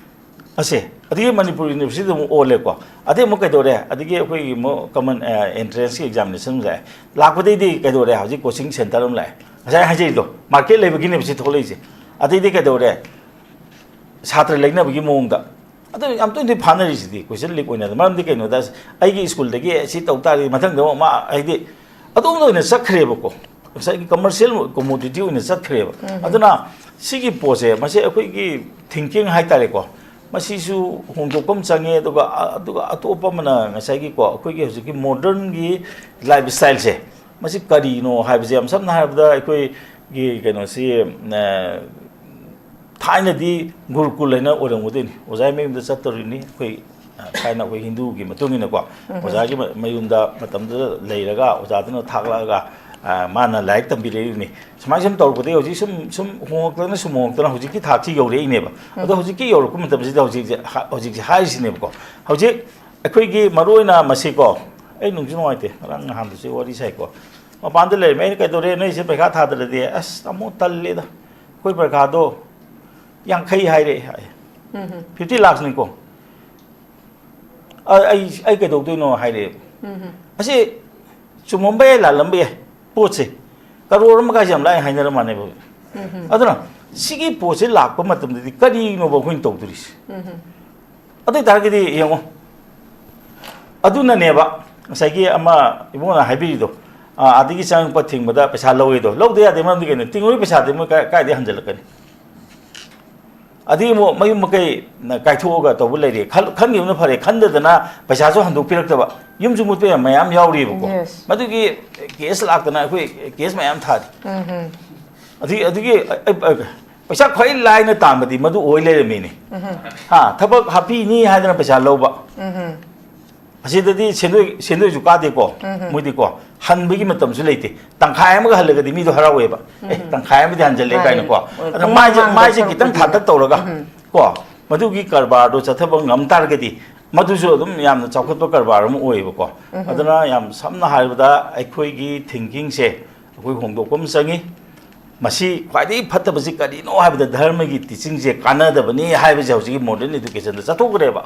ꯑꯁꯦ, ꯑꯗꯒꯤ ꯃꯅꯤꯄꯨꯔ ꯌꯨꯅꯤꯚꯔꯁꯤꯇꯤꯗ ꯑꯃꯨꯛ ꯑꯣꯜꯂꯦꯀꯣ꯫ ꯑꯗꯩ ꯑꯃꯨꯛ ꯀꯩꯗꯧꯔꯦ? ꯑꯗꯒꯤ ꯑꯩꯈꯣꯏꯒꯤ ꯑꯃꯨꯛ ꯀꯃꯟ, ꯑ, ꯑꯦꯟꯇ꯭ꯔꯦꯟꯁꯀꯤ ꯑꯦꯛꯖꯥꯃꯤꯅꯦꯁꯟ ꯑꯃ ꯂꯥꯛꯑꯦ꯫ ꯂꯥꯛꯄꯗꯩꯗꯤ ꯀꯩꯗꯧꯔꯦ? ꯍꯧꯖꯤꯛ ꯀꯣꯆꯤꯡ ꯁꯦꯟꯇꯔ ꯑꯃ ꯂꯥꯛꯑꯦ꯫ ꯉꯁꯥꯏ ꯍꯥꯏꯖꯔꯤꯗꯣ, ꯃꯥꯔꯀꯦꯠ ꯂꯩꯕꯒꯤꯅꯦꯕ ꯁꯤ ꯊꯣꯛꯂꯛꯏꯁꯦ꯫ ꯑꯗꯩꯗꯤ ꯀꯩꯗꯧꯔꯦ? ꯁꯥꯇ꯭ꯔ ꯂꯩꯅꯕꯒꯤ ꯃꯑꯣꯡꯗ꯫ ꯑꯗꯨ ꯌꯥꯝ ꯇꯣꯏꯅ ꯇꯣꯏꯅ ꯐꯥꯅꯔꯤꯁꯤꯗꯤ ꯀꯣꯏꯁꯟ ꯂꯤꯛ ꯑꯣꯏꯅ꯫ ꯃꯔꯝꯗꯤ ꯀꯩꯅꯣꯗ, ꯑꯩꯒꯤ ꯁ꯭ꯀꯨꯜꯗꯒꯤ ꯁꯤ ꯇꯧ ꯇꯥꯔꯗꯤ ꯃꯊꯪꯗ ꯑꯃꯨꯛ ꯃꯥ, ꯍꯥꯏꯗꯤ, ꯑꯗꯣꯝꯗ ꯑꯣꯏꯅ ꯆꯠꯈ꯭ꯔꯦꯕꯀꯣ꯫ ꯉꯁꯥꯏꯒꯤ ꯀꯃꯔꯁꯤꯌꯦꯜ ꯀꯣꯃꯣꯗꯤꯇꯤ ꯑꯣꯏꯅ ꯆꯠꯈ꯭ꯔꯦꯕ꯫ ꯑꯗꯨꯅ ꯁꯤꯒꯤ ꯄꯣꯠꯁꯦ, ꯃꯁꯤ ꯑꯩꯈꯣꯏꯒꯤ ꯊꯤꯡꯀꯤꯡ ꯍꯥꯏꯇꯥꯔꯦꯀꯣ, ꯃꯁꯤꯁꯨ ꯍꯣꯡꯗꯣꯛꯄ ꯑꯃ ꯆꯪꯉꯦ꯫ ꯑꯗꯨꯒ, ꯑꯗꯨꯒ ꯑꯇꯣꯞꯄ ꯑꯃꯅ ꯉꯁꯥꯏꯒꯤꯀꯣ, ꯑꯩꯈꯣꯏꯒꯤ ꯍꯧꯖꯤꯛꯀꯤ ꯃꯣꯗꯔꯟꯒꯤ ꯂꯥꯏꯐ ꯁ꯭ꯇꯥꯏꯜꯁꯦ, ꯃꯁꯤ ꯀꯔꯤꯅꯣ ꯍꯥꯏꯕꯁꯦ, ꯌꯥꯝ ꯁꯝꯅ ꯍꯥꯏꯔꯕꯗ, ꯑꯩꯈꯣꯏꯒꯤ ꯀꯩꯅꯣꯁꯤ, ꯑ, ꯊꯥꯏꯅꯗꯤ ꯒꯨꯔꯨꯀꯨꯜ ꯍꯥꯏꯅ ꯑꯣꯏꯔꯝꯒꯗꯣꯏꯅꯤ, ꯑꯣꯖꯥꯒꯤ ꯃꯌꯨꯝꯗ ꯆꯠꯇꯧꯔꯤꯅꯤ꯫ ꯑꯩꯈꯣꯏ, ꯑ, ꯊꯥꯏꯅ ꯑꯩꯈꯣꯏ ꯍꯤꯟꯗꯨꯒꯤ ꯃꯇꯨꯡ ꯏꯟꯅꯀꯣ, ꯑꯣꯖꯥꯒꯤ ꯃ-, ꯃꯌꯨꯝꯗ ꯃꯇꯝꯗꯨꯗ ꯂꯩꯔꯒ ꯑꯣꯖꯥꯗꯨꯅ ꯊꯥꯛꯂꯛꯑꯒ, ꯑ, ꯃꯥꯅ ꯂꯥꯏꯔꯤꯛ ꯇꯝꯕꯤꯔꯛꯏꯕꯅꯤ꯫ ꯁꯨꯃꯥꯏꯅ ꯁꯨꯝ ꯇꯧꯔꯛꯄꯗꯒꯤ ꯍꯧꯖꯤꯛ ꯁꯨꯝ, ꯁꯨꯝ ꯍꯣꯡꯉꯛꯇꯅ, ꯁꯨꯝ ꯍꯣꯡꯉꯛꯇꯅ ꯍꯧꯖꯤꯛꯀꯤ ꯊꯥꯛꯁꯤ ꯌꯧꯔꯛꯏꯅꯦꯕ꯫ ꯑꯗꯣ ꯍꯧꯖꯤꯛꯀꯤ ꯌꯧꯔꯛꯄ ꯃꯇꯝꯁꯤꯗ ꯍꯧꯖꯤꯛꯁꯦ ꯍꯥ-, ꯍꯧꯖꯤꯛꯁꯦ ꯍꯥꯏꯔꯤꯁꯤꯅꯦꯕꯀꯣ꯫ ꯍꯧꯖꯤꯛ ꯑꯩꯈꯣꯏꯒꯤ ꯃꯔꯨꯑꯣꯏꯅ ꯃꯁꯤꯀꯣ, ꯑꯩ ꯅꯨꯡꯁꯨ ꯅꯨꯡꯉꯥꯏꯇꯦ, ꯉꯔꯥꯡ ꯅꯍꯥꯟꯗꯁꯨ ꯋꯥꯔꯤ ꯁꯥꯏꯀꯣ, ꯃꯄꯥꯟꯗ ꯂꯩꯔꯝꯃꯦ꯫ ꯑꯩꯅ "ꯀꯩꯗꯧꯔꯦ, ꯅꯣꯏꯁꯦ ꯄꯩꯈꯥ ꯊꯥꯗ꯭ꯔꯗꯤ?" "ꯑꯁ ꯇꯥꯃꯣ, ꯇꯜꯂꯦꯗ, ꯑꯩꯈꯣꯏ ꯄꯩꯈꯥꯗꯣ ꯌꯥꯡꯈꯩ ꯍꯥꯏꯔꯛꯑꯦ" ꯍꯥꯏ꯫ ꯐꯤꯐꯇꯤ ꯂꯥꯛꯁꯅꯤꯀꯣ꯫ "ꯑ, ꯑꯩ ꯑꯩ ꯀꯩꯗꯧꯗꯣꯏꯅꯣ?" ꯍꯥꯏꯔꯛꯑꯦ꯫ ꯑꯁꯤ ꯆꯨꯝꯃꯝꯕ ꯌꯥꯏ, ꯂꯥꯜꯂꯝꯕ ꯌꯥꯏ, ꯄꯣꯠꯁꯦ ꯀꯔꯣꯔ ꯑꯃꯒꯥꯏꯁꯦ ꯌꯥꯝ ꯂꯥꯏꯅ ꯍꯥꯏꯅꯔ ꯃꯥꯟꯅꯦꯕ꯫ ꯑꯗꯨꯅ ꯁꯤꯒꯤ ꯄꯣꯠꯁꯦ ꯂꯥꯛꯄ ꯃꯇꯝꯗꯗꯤ ꯀꯔꯤꯅꯣꯕ ꯑꯩꯈꯣꯏꯅ ꯇꯧꯗꯣꯔꯤꯁꯦ? ꯑꯗꯨ ꯑꯣꯏꯇꯥꯔꯒꯗꯤ ꯌꯦꯡꯉꯣ, ꯑꯗꯨꯅꯅꯦꯕ ꯉꯁꯥꯏꯒꯤ ꯑꯃ ꯏꯕꯨꯡꯉꯣꯅ ꯍꯥꯏꯕꯤꯔꯤꯗꯣ, ꯑꯥ, ꯑꯗꯒꯤ ꯆꯪꯉꯛꯄ ꯊꯤꯡꯕꯗ ꯄꯩꯁꯥ ꯂꯧꯋꯦꯗꯣ꯫ ꯂꯧꯗ ꯌꯥꯗꯦ, ꯃꯔꯝꯗꯤ ꯀꯩꯅꯣ? ꯇꯤꯡꯉꯨꯔꯤ ꯄꯩꯁꯥꯗꯤ ꯃꯣꯏ ꯀꯥꯏ-, ꯀꯥꯏꯗꯩ ꯍꯟꯖꯤꯜꯂꯛꯀꯅꯤ? ꯑꯗꯒꯤ ꯑꯃꯨꯛ ꯃꯌꯨꯝ ꯃꯀꯩ ꯀꯥꯏꯊꯣꯛꯑꯒ ꯇꯧꯕ ꯂꯩꯔꯦ꯫ ꯈꯜ-, ꯈꯟꯈꯤꯕꯅ ꯐꯔꯦ, ꯈꯟꯗꯗꯅ ꯄꯩꯁꯥꯁꯨ ꯍꯟꯗꯣꯛꯄꯤꯔꯛꯇꯕ, ꯌꯨꯝꯁꯨ ꯃꯨꯠꯄ ꯌꯥꯝ ꯃꯌꯥꯝ ꯌꯥꯎꯔꯤꯕꯀꯣ꯫ Yes. ꯃꯗꯨꯒꯤ ꯀꯦꯁ ꯂꯥꯛꯇꯅ ꯑꯩꯈꯣꯏ ꯀꯦꯁ ꯃꯌꯥꯝ ꯊꯥꯔꯤ꯫ ꯑꯗꯨꯒꯤ, ꯑꯗꯨꯒꯤ, ꯑ, ꯑ, ꯄꯩꯁꯥ ꯈ꯭ꯋꯥꯏ ꯂꯥꯏꯅ ꯇꯥꯟꯕꯗꯤ ꯃꯗꯨ ꯑꯣꯏ ꯂꯩꯔꯝꯃꯤꯅꯦ꯫ ꯍꯥ, ꯊꯕꯛ ꯍꯥꯞꯄꯤꯅꯤ ꯍꯥꯏꯗꯅ ꯄꯩꯁꯥ ꯂꯧꯕ꯫ ꯑꯁꯤꯗꯗꯤ ꯁꯦꯟꯗꯣꯏ, ꯁꯦꯟꯗꯣꯏꯁꯨ ꯀꯥꯗꯦꯀꯣ꯫ ꯃꯣꯏꯗꯤꯀꯣ, ꯍꯟꯕꯒꯤ ꯃꯇꯝꯁꯨ ꯂꯩꯇꯦ꯫ ꯇꯪꯈꯥꯏ ꯑꯃꯒ ꯍꯜꯂꯒꯗꯤ ꯃꯤꯗꯣ ꯍꯔꯥꯎꯋꯦꯕ꯫ "ꯑꯦ, ꯇꯪꯈꯥꯏ ꯑꯃꯗꯤ ꯍꯟꯖꯜꯂꯦ" ꯃꯥꯅꯦ꯫ ꯀꯥꯏꯅꯀꯣ꯫ ꯑꯣꯏ, ꯑꯗ ꯄꯨꯡ ꯃꯥꯏꯁꯦ, ꯃꯥꯡꯗ ꯃꯥꯏꯁꯦ ꯁꯔꯨꯛ ꯈꯤꯇꯪ ꯄꯨꯟꯕꯤꯕ꯫ ꯊꯥꯇꯛ ꯇꯧꯔꯒ ꯀꯣ, ꯃꯗꯨꯒꯤ ꯀꯔꯕꯥꯔꯗꯣ ꯆꯠꯊꯕ ꯉꯝ ꯇꯥꯔꯒꯗꯤ ꯃꯗꯨꯁꯨ ꯑꯗꯨꯝ ꯌꯥꯝꯅ ꯆꯥꯎꯈꯠꯄ ꯀꯔꯕꯥꯔ ꯑꯃ ꯑꯣꯏꯌꯦꯕꯀꯣ꯫ ꯑꯗꯨꯅ ꯌꯥꯝ ꯁꯝꯅ ꯍꯥꯏꯔꯕꯗ ꯑꯩꯈꯣꯏꯒꯤ ꯊꯤꯡꯀꯤꯡꯁꯦ ꯑꯩꯈꯣꯏ ꯍꯣꯡꯗꯣꯛꯄ ꯑꯃ ꯆꯪꯉꯤ꯫ ꯃꯁꯤ ꯈ꯭ꯋꯥꯏꯗꯒꯤ ꯐꯠꯇꯕꯁꯤ ꯀꯔꯤꯅꯣ ꯍꯥꯏꯕꯗ ꯙꯔꯃꯒꯤ ꯇꯤꯆꯤꯡꯁꯦ ꯀꯥꯟꯅꯗꯕꯅꯤ ꯍꯥꯏꯕꯁꯦ ꯍꯧꯖꯤꯛꯀꯤ ꯃꯣꯗꯔꯟ ꯏꯗꯨꯀꯦꯁꯟꯗ ꯆꯠꯊꯣꯛꯈ꯭ꯔꯦꯕ꯫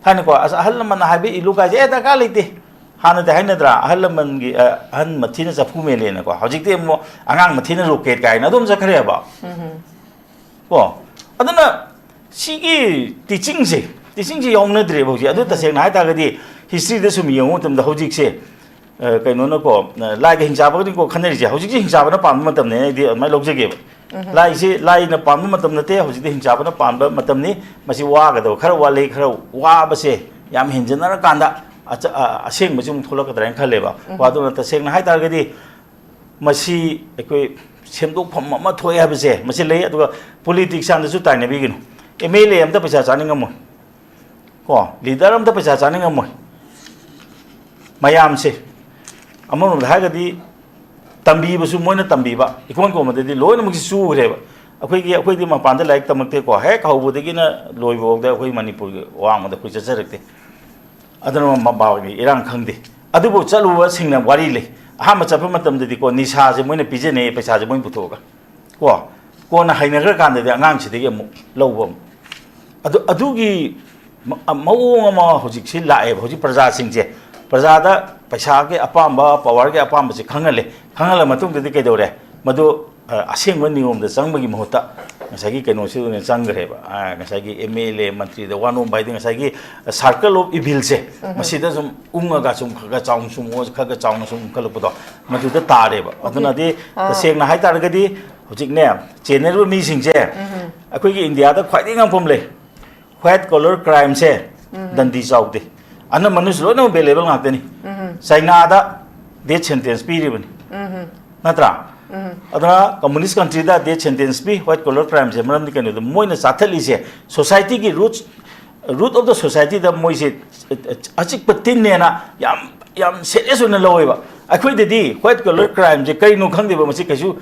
ꯊꯥꯏꯅꯀꯣ, ꯑꯁ, ꯑꯍꯜ ꯂꯃꯟꯅ ꯍꯥꯏꯕ ꯏꯜꯂꯨ ꯀꯥꯏꯁꯦ, "ꯑꯦ, ꯗꯔꯀꯥꯔ ꯂꯩꯇꯦ"꯫ ꯍꯥꯟꯅꯗꯤ ꯍꯥꯏꯅꯗ꯭ꯔꯥ, "ꯑꯍꯜ ꯂꯃꯟꯒꯤ, ꯑ, ꯑꯍꯟ ꯃꯊꯤꯅ ꯆꯐꯨ ꯃꯦꯜꯂꯦꯅꯀꯣ"? ꯍꯧꯖꯤꯛꯇꯤ ꯑꯃꯨꯛ "ꯑꯉꯥꯡ ꯃꯊꯤꯅ ꯔꯣꯀꯦꯠ" ꯀꯥꯏꯅ ꯑꯗꯨꯝ ꯆꯠꯈ꯭ꯔꯦꯕ꯫ ꯀꯣ? ꯑꯗꯨꯅ ꯁꯤꯒꯤ ꯇꯤꯆꯤꯡꯁꯦ, ꯇꯤꯆꯤꯡꯁꯦ ꯌꯥꯎꯅꯗ꯭ꯔꯦꯕ ꯍꯧꯖꯤꯛ꯫ ꯑꯗꯨ ꯇꯁꯦꯡꯅ ꯍꯥꯏ ꯇꯥꯔꯒꯗꯤ ꯍꯤꯁꯇ꯭ꯔꯤꯗ ꯁꯨꯝ ꯌꯦꯡꯕ ꯃꯇꯝꯗ ꯍꯧꯖꯤꯛꯁꯦ, ꯑ, ꯀꯩꯅꯣꯅꯀꯣ, ꯑ, ꯂꯥꯏꯒ ꯍꯤꯡꯆꯥꯕꯒꯅꯤꯀꯣ ꯈꯟꯅꯔꯤꯁꯦ꯫ ꯍꯧꯖꯤꯛꯁꯦ ꯍꯤꯡꯆꯥꯕꯅ ꯄꯥꯟꯕ ꯃꯇꯝꯅꯦ, ꯑꯩꯗꯤ ꯑꯗꯨꯃꯥꯏꯅ ꯂꯧꯖꯒꯦꯕ꯫ ꯂꯥꯏꯁꯤ, ꯂꯥꯏꯅ ꯄꯥꯟꯕ ꯃꯇꯝ ꯅꯠꯇꯦ, ꯍꯧꯖꯤꯛꯇꯤ ꯍꯤꯡꯆꯥꯕꯅ ꯄꯥꯟꯕ ꯃꯇꯝꯅꯤ꯫ ꯃꯁꯤ ꯋꯥꯒꯗꯕ ꯈꯔ ꯋꯥꯠꯂꯤ, ꯈꯔ ꯋꯥꯕꯁꯦ ꯌꯥꯝ ꯍꯦꯟꯖꯟꯅꯔꯀꯥꯟꯗ ꯑꯆ-, ꯑ, ꯑꯁꯦꯡꯕꯁꯤ ꯑꯃꯨꯛ ꯊꯣꯛꯂꯛꯀꯗ꯭ꯔꯥ ꯍꯥꯏꯅ ꯈꯜꯂꯦꯕ꯫ ꯀꯣ, ꯑꯗꯨꯅ ꯇꯁꯦꯡꯅ ꯍꯥꯏ ꯇꯥꯔꯒꯗꯤ ꯃꯁꯤ ꯑꯩꯈꯣꯏ ꯁꯦꯝꯗꯣꯛꯐꯝ ꯑꯃ ꯊꯣꯛꯑꯦ ꯍꯥꯏꯕꯁꯦ ꯃꯁꯤ ꯂꯩ꯫ ꯑꯗꯨꯒ ꯄꯣꯂꯤꯇꯤꯛꯁ ꯍꯥꯟꯅꯁꯨ ꯇꯥꯏꯅꯕꯤꯒꯅꯨ꯫ ꯑꯦꯝ ꯑꯦꯜ ꯑꯦ ꯑꯝꯇ ꯄꯩꯁꯥ ꯆꯥꯅꯤꯡꯉꯝꯃꯣꯏ꯫ ꯀꯣ, ꯂꯤꯗꯔ ꯑꯝꯇ ꯄꯩꯁꯥ ꯆꯥꯅꯤꯡꯉꯝꯃꯣꯏ꯫ ꯃꯌꯥꯝꯁꯦ ꯑꯃꯔꯣꯝꯗ ꯍꯥꯏꯔꯒꯗꯤ ꯇꯝꯕꯤꯕꯁꯨ ꯃꯣꯏꯅ ꯇꯝꯕꯤꯕ ꯏꯀꯣꯟ ꯀꯣꯟꯕꯗꯗꯤ ꯂꯣꯏꯅꯃꯛꯁꯤ ꯆꯨꯈ꯭ꯔꯦꯕ꯫ ꯑꯩꯈꯣꯏꯒꯤ, ꯑꯩꯈꯣꯏꯗꯤ ꯃꯄꯥꯟꯗ ꯂꯥꯏꯔꯤꯛ ꯇꯝꯃꯛꯇꯦꯀꯣ, ꯍꯦꯛ ꯍꯧꯕꯗꯒꯤꯅ ꯂꯣꯏꯕ ꯐꯥꯎꯗ ꯑꯩꯈꯣꯏ ꯃꯅꯤꯄꯨꯔꯒꯤ ꯋꯥꯡꯃꯗ ꯑꯩꯈꯣꯏ ꯆꯠꯆꯔꯛꯇꯦ꯫ ꯑꯗꯨꯅ ꯃꯄꯥꯒꯤ ꯏꯔꯥꯡ ꯈꯪꯗꯦ꯫ ꯑꯗꯨꯕꯨ ꯆꯠꯂꯨꯕꯁꯤꯡꯅ ꯋꯥꯔꯤ ꯂꯩ꯫ ꯑꯍꯥꯟꯕ ꯆꯠꯄ ꯃꯇꯝꯗꯗꯤꯀꯣ, ꯅꯤꯁꯥꯁꯦ ꯃꯣꯏꯅ ꯄꯤꯖꯅꯩ, ꯄꯩꯁꯥꯁꯦ ꯃꯣꯏꯅ ꯄꯨꯊꯣꯛꯑꯒ꯫ ꯀꯣ, ꯀꯣꯟꯅ ꯍꯩꯅꯈ꯭ꯔꯀꯥꯟꯗꯗꯤ ꯑꯉꯥꯡꯁꯤꯗꯒꯤ ꯑꯃꯨꯛ ꯂꯧꯕ ꯑꯃꯨꯛ꯫ ꯑꯗꯨ, ꯑꯗꯨꯒꯤ ꯃ-, ꯃꯑꯣꯡ ꯑꯃ ꯍꯧꯖꯤꯛꯁꯤ ꯂꯥꯛꯑꯦꯕ꯫ ꯍꯧꯖꯤꯛ ꯄ꯭ꯔꯖꯥꯁꯤꯡꯁꯦ, ꯄ꯭ꯔꯖꯥꯗ ꯄꯩꯁꯥꯒꯤ ꯑꯄꯥꯝꯕ, ꯄꯋꯥꯔꯒꯤ ꯑꯄꯥꯝꯕꯁꯦ ꯈꯪꯍꯜꯂꯦ꯫ ꯈꯪꯍꯜꯂ ꯃꯇꯨꯡꯗꯗꯤ ꯀꯩꯗꯧꯔꯦ? ꯃꯗꯨ, ꯑ, ꯑꯁꯦꯡꯕ ꯅꯤꯌꯣꯝꯗ ꯆꯪꯕꯒꯤ ꯃꯍꯨꯠꯇ ꯉꯁꯥꯏꯒꯤ ꯀꯩꯅꯣꯁꯤ ꯑꯣꯏꯅ ꯆꯪꯈ꯭ꯔꯦꯕ꯫ ꯑ, ꯉꯁꯥꯏꯒꯤ ꯑꯦꯝ ꯑꯦꯜ ꯑꯦ, ꯃꯟꯇ꯭ꯔꯤꯗ ꯋꯥ ꯅꯣꯝꯕ ꯍꯥꯏꯗꯤ ꯉꯁꯥꯏꯒꯤ circle of evilꯁꯦ, ꯎꯝ꯫ ꯃꯁꯤꯗ ꯁꯨꯝ ꯎꯪꯉꯒ ꯁꯨꯝ ꯈꯔ ꯈꯔ ꯆꯥꯎꯅ ꯁꯨꯝ, ꯈꯔ ꯈꯔ ꯆꯥꯎꯅ ꯁꯨꯝ ꯎꯪꯈꯠꯂꯛꯄꯗꯣ, ꯃꯗꯨꯗ ꯇꯥꯔꯦꯕ꯫ ꯑꯣꯀꯦ꯫ ꯑꯗꯨꯅꯗꯤ ꯑꯥ꯫ ꯇꯁꯦꯡꯅ ꯍꯥꯏꯇꯥꯔꯒꯗꯤ ꯍꯧꯖꯤꯛꯅꯦ, ꯆꯦꯟꯅꯔꯤꯕ ꯃꯤꯁꯤꯡꯁꯦ, ꯎꯝ꯫ ꯑꯩꯈꯣꯏꯒꯤ ꯏꯟꯗꯤꯌꯥꯗ ꯈ꯭ꯋꯥꯏꯗꯒꯤ ꯉꯥꯡꯐꯝ ꯂꯩ꯫ White collar crimeꯁꯦ, ꯎꯝ꯫ ꯗꯟꯗꯤ ꯆꯥꯎꯗꯦ꯫ ꯑꯅꯝꯕꯅꯁꯨ ꯂꯣꯏꯅꯃꯛ bailable ꯉꯥꯛꯇꯅꯤ꯫ ꯎꯝ꯫ ꯆꯥꯏꯅꯥꯗ death sentence ꯄꯤꯔꯤꯕꯅꯤ꯫ ꯎꯝ꯫ ꯅꯠꯇ꯭ꯔꯥ? ꯎꯝ꯫ ꯑꯗꯨꯅ communist countryꯗ death sentence ꯄꯤ white collar crimeꯁꯦ꯫ ꯃꯔꯝꯗꯤ ꯀꯩꯅꯣꯗ ꯃꯣꯏꯅ ꯆꯥꯊꯠꯂꯤꯁꯦ societyꯒꯤ roots, root of the societyꯗ ꯃꯣꯏꯁꯦ ꯑꯆꯤꯛꯄ ꯇꯤꯟꯅꯦꯅ ꯌꯥꯝ, ꯌꯥꯝ serious ꯑꯣꯏꯅ ꯂꯧꯋꯦꯕ꯫ ꯑꯩꯈꯣꯏꯗꯗꯤ white collar crimeꯁꯦ ꯀꯩꯅꯣ ꯈꯪꯗꯦꯕ, ꯃꯁꯤ ꯀꯩꯁꯨ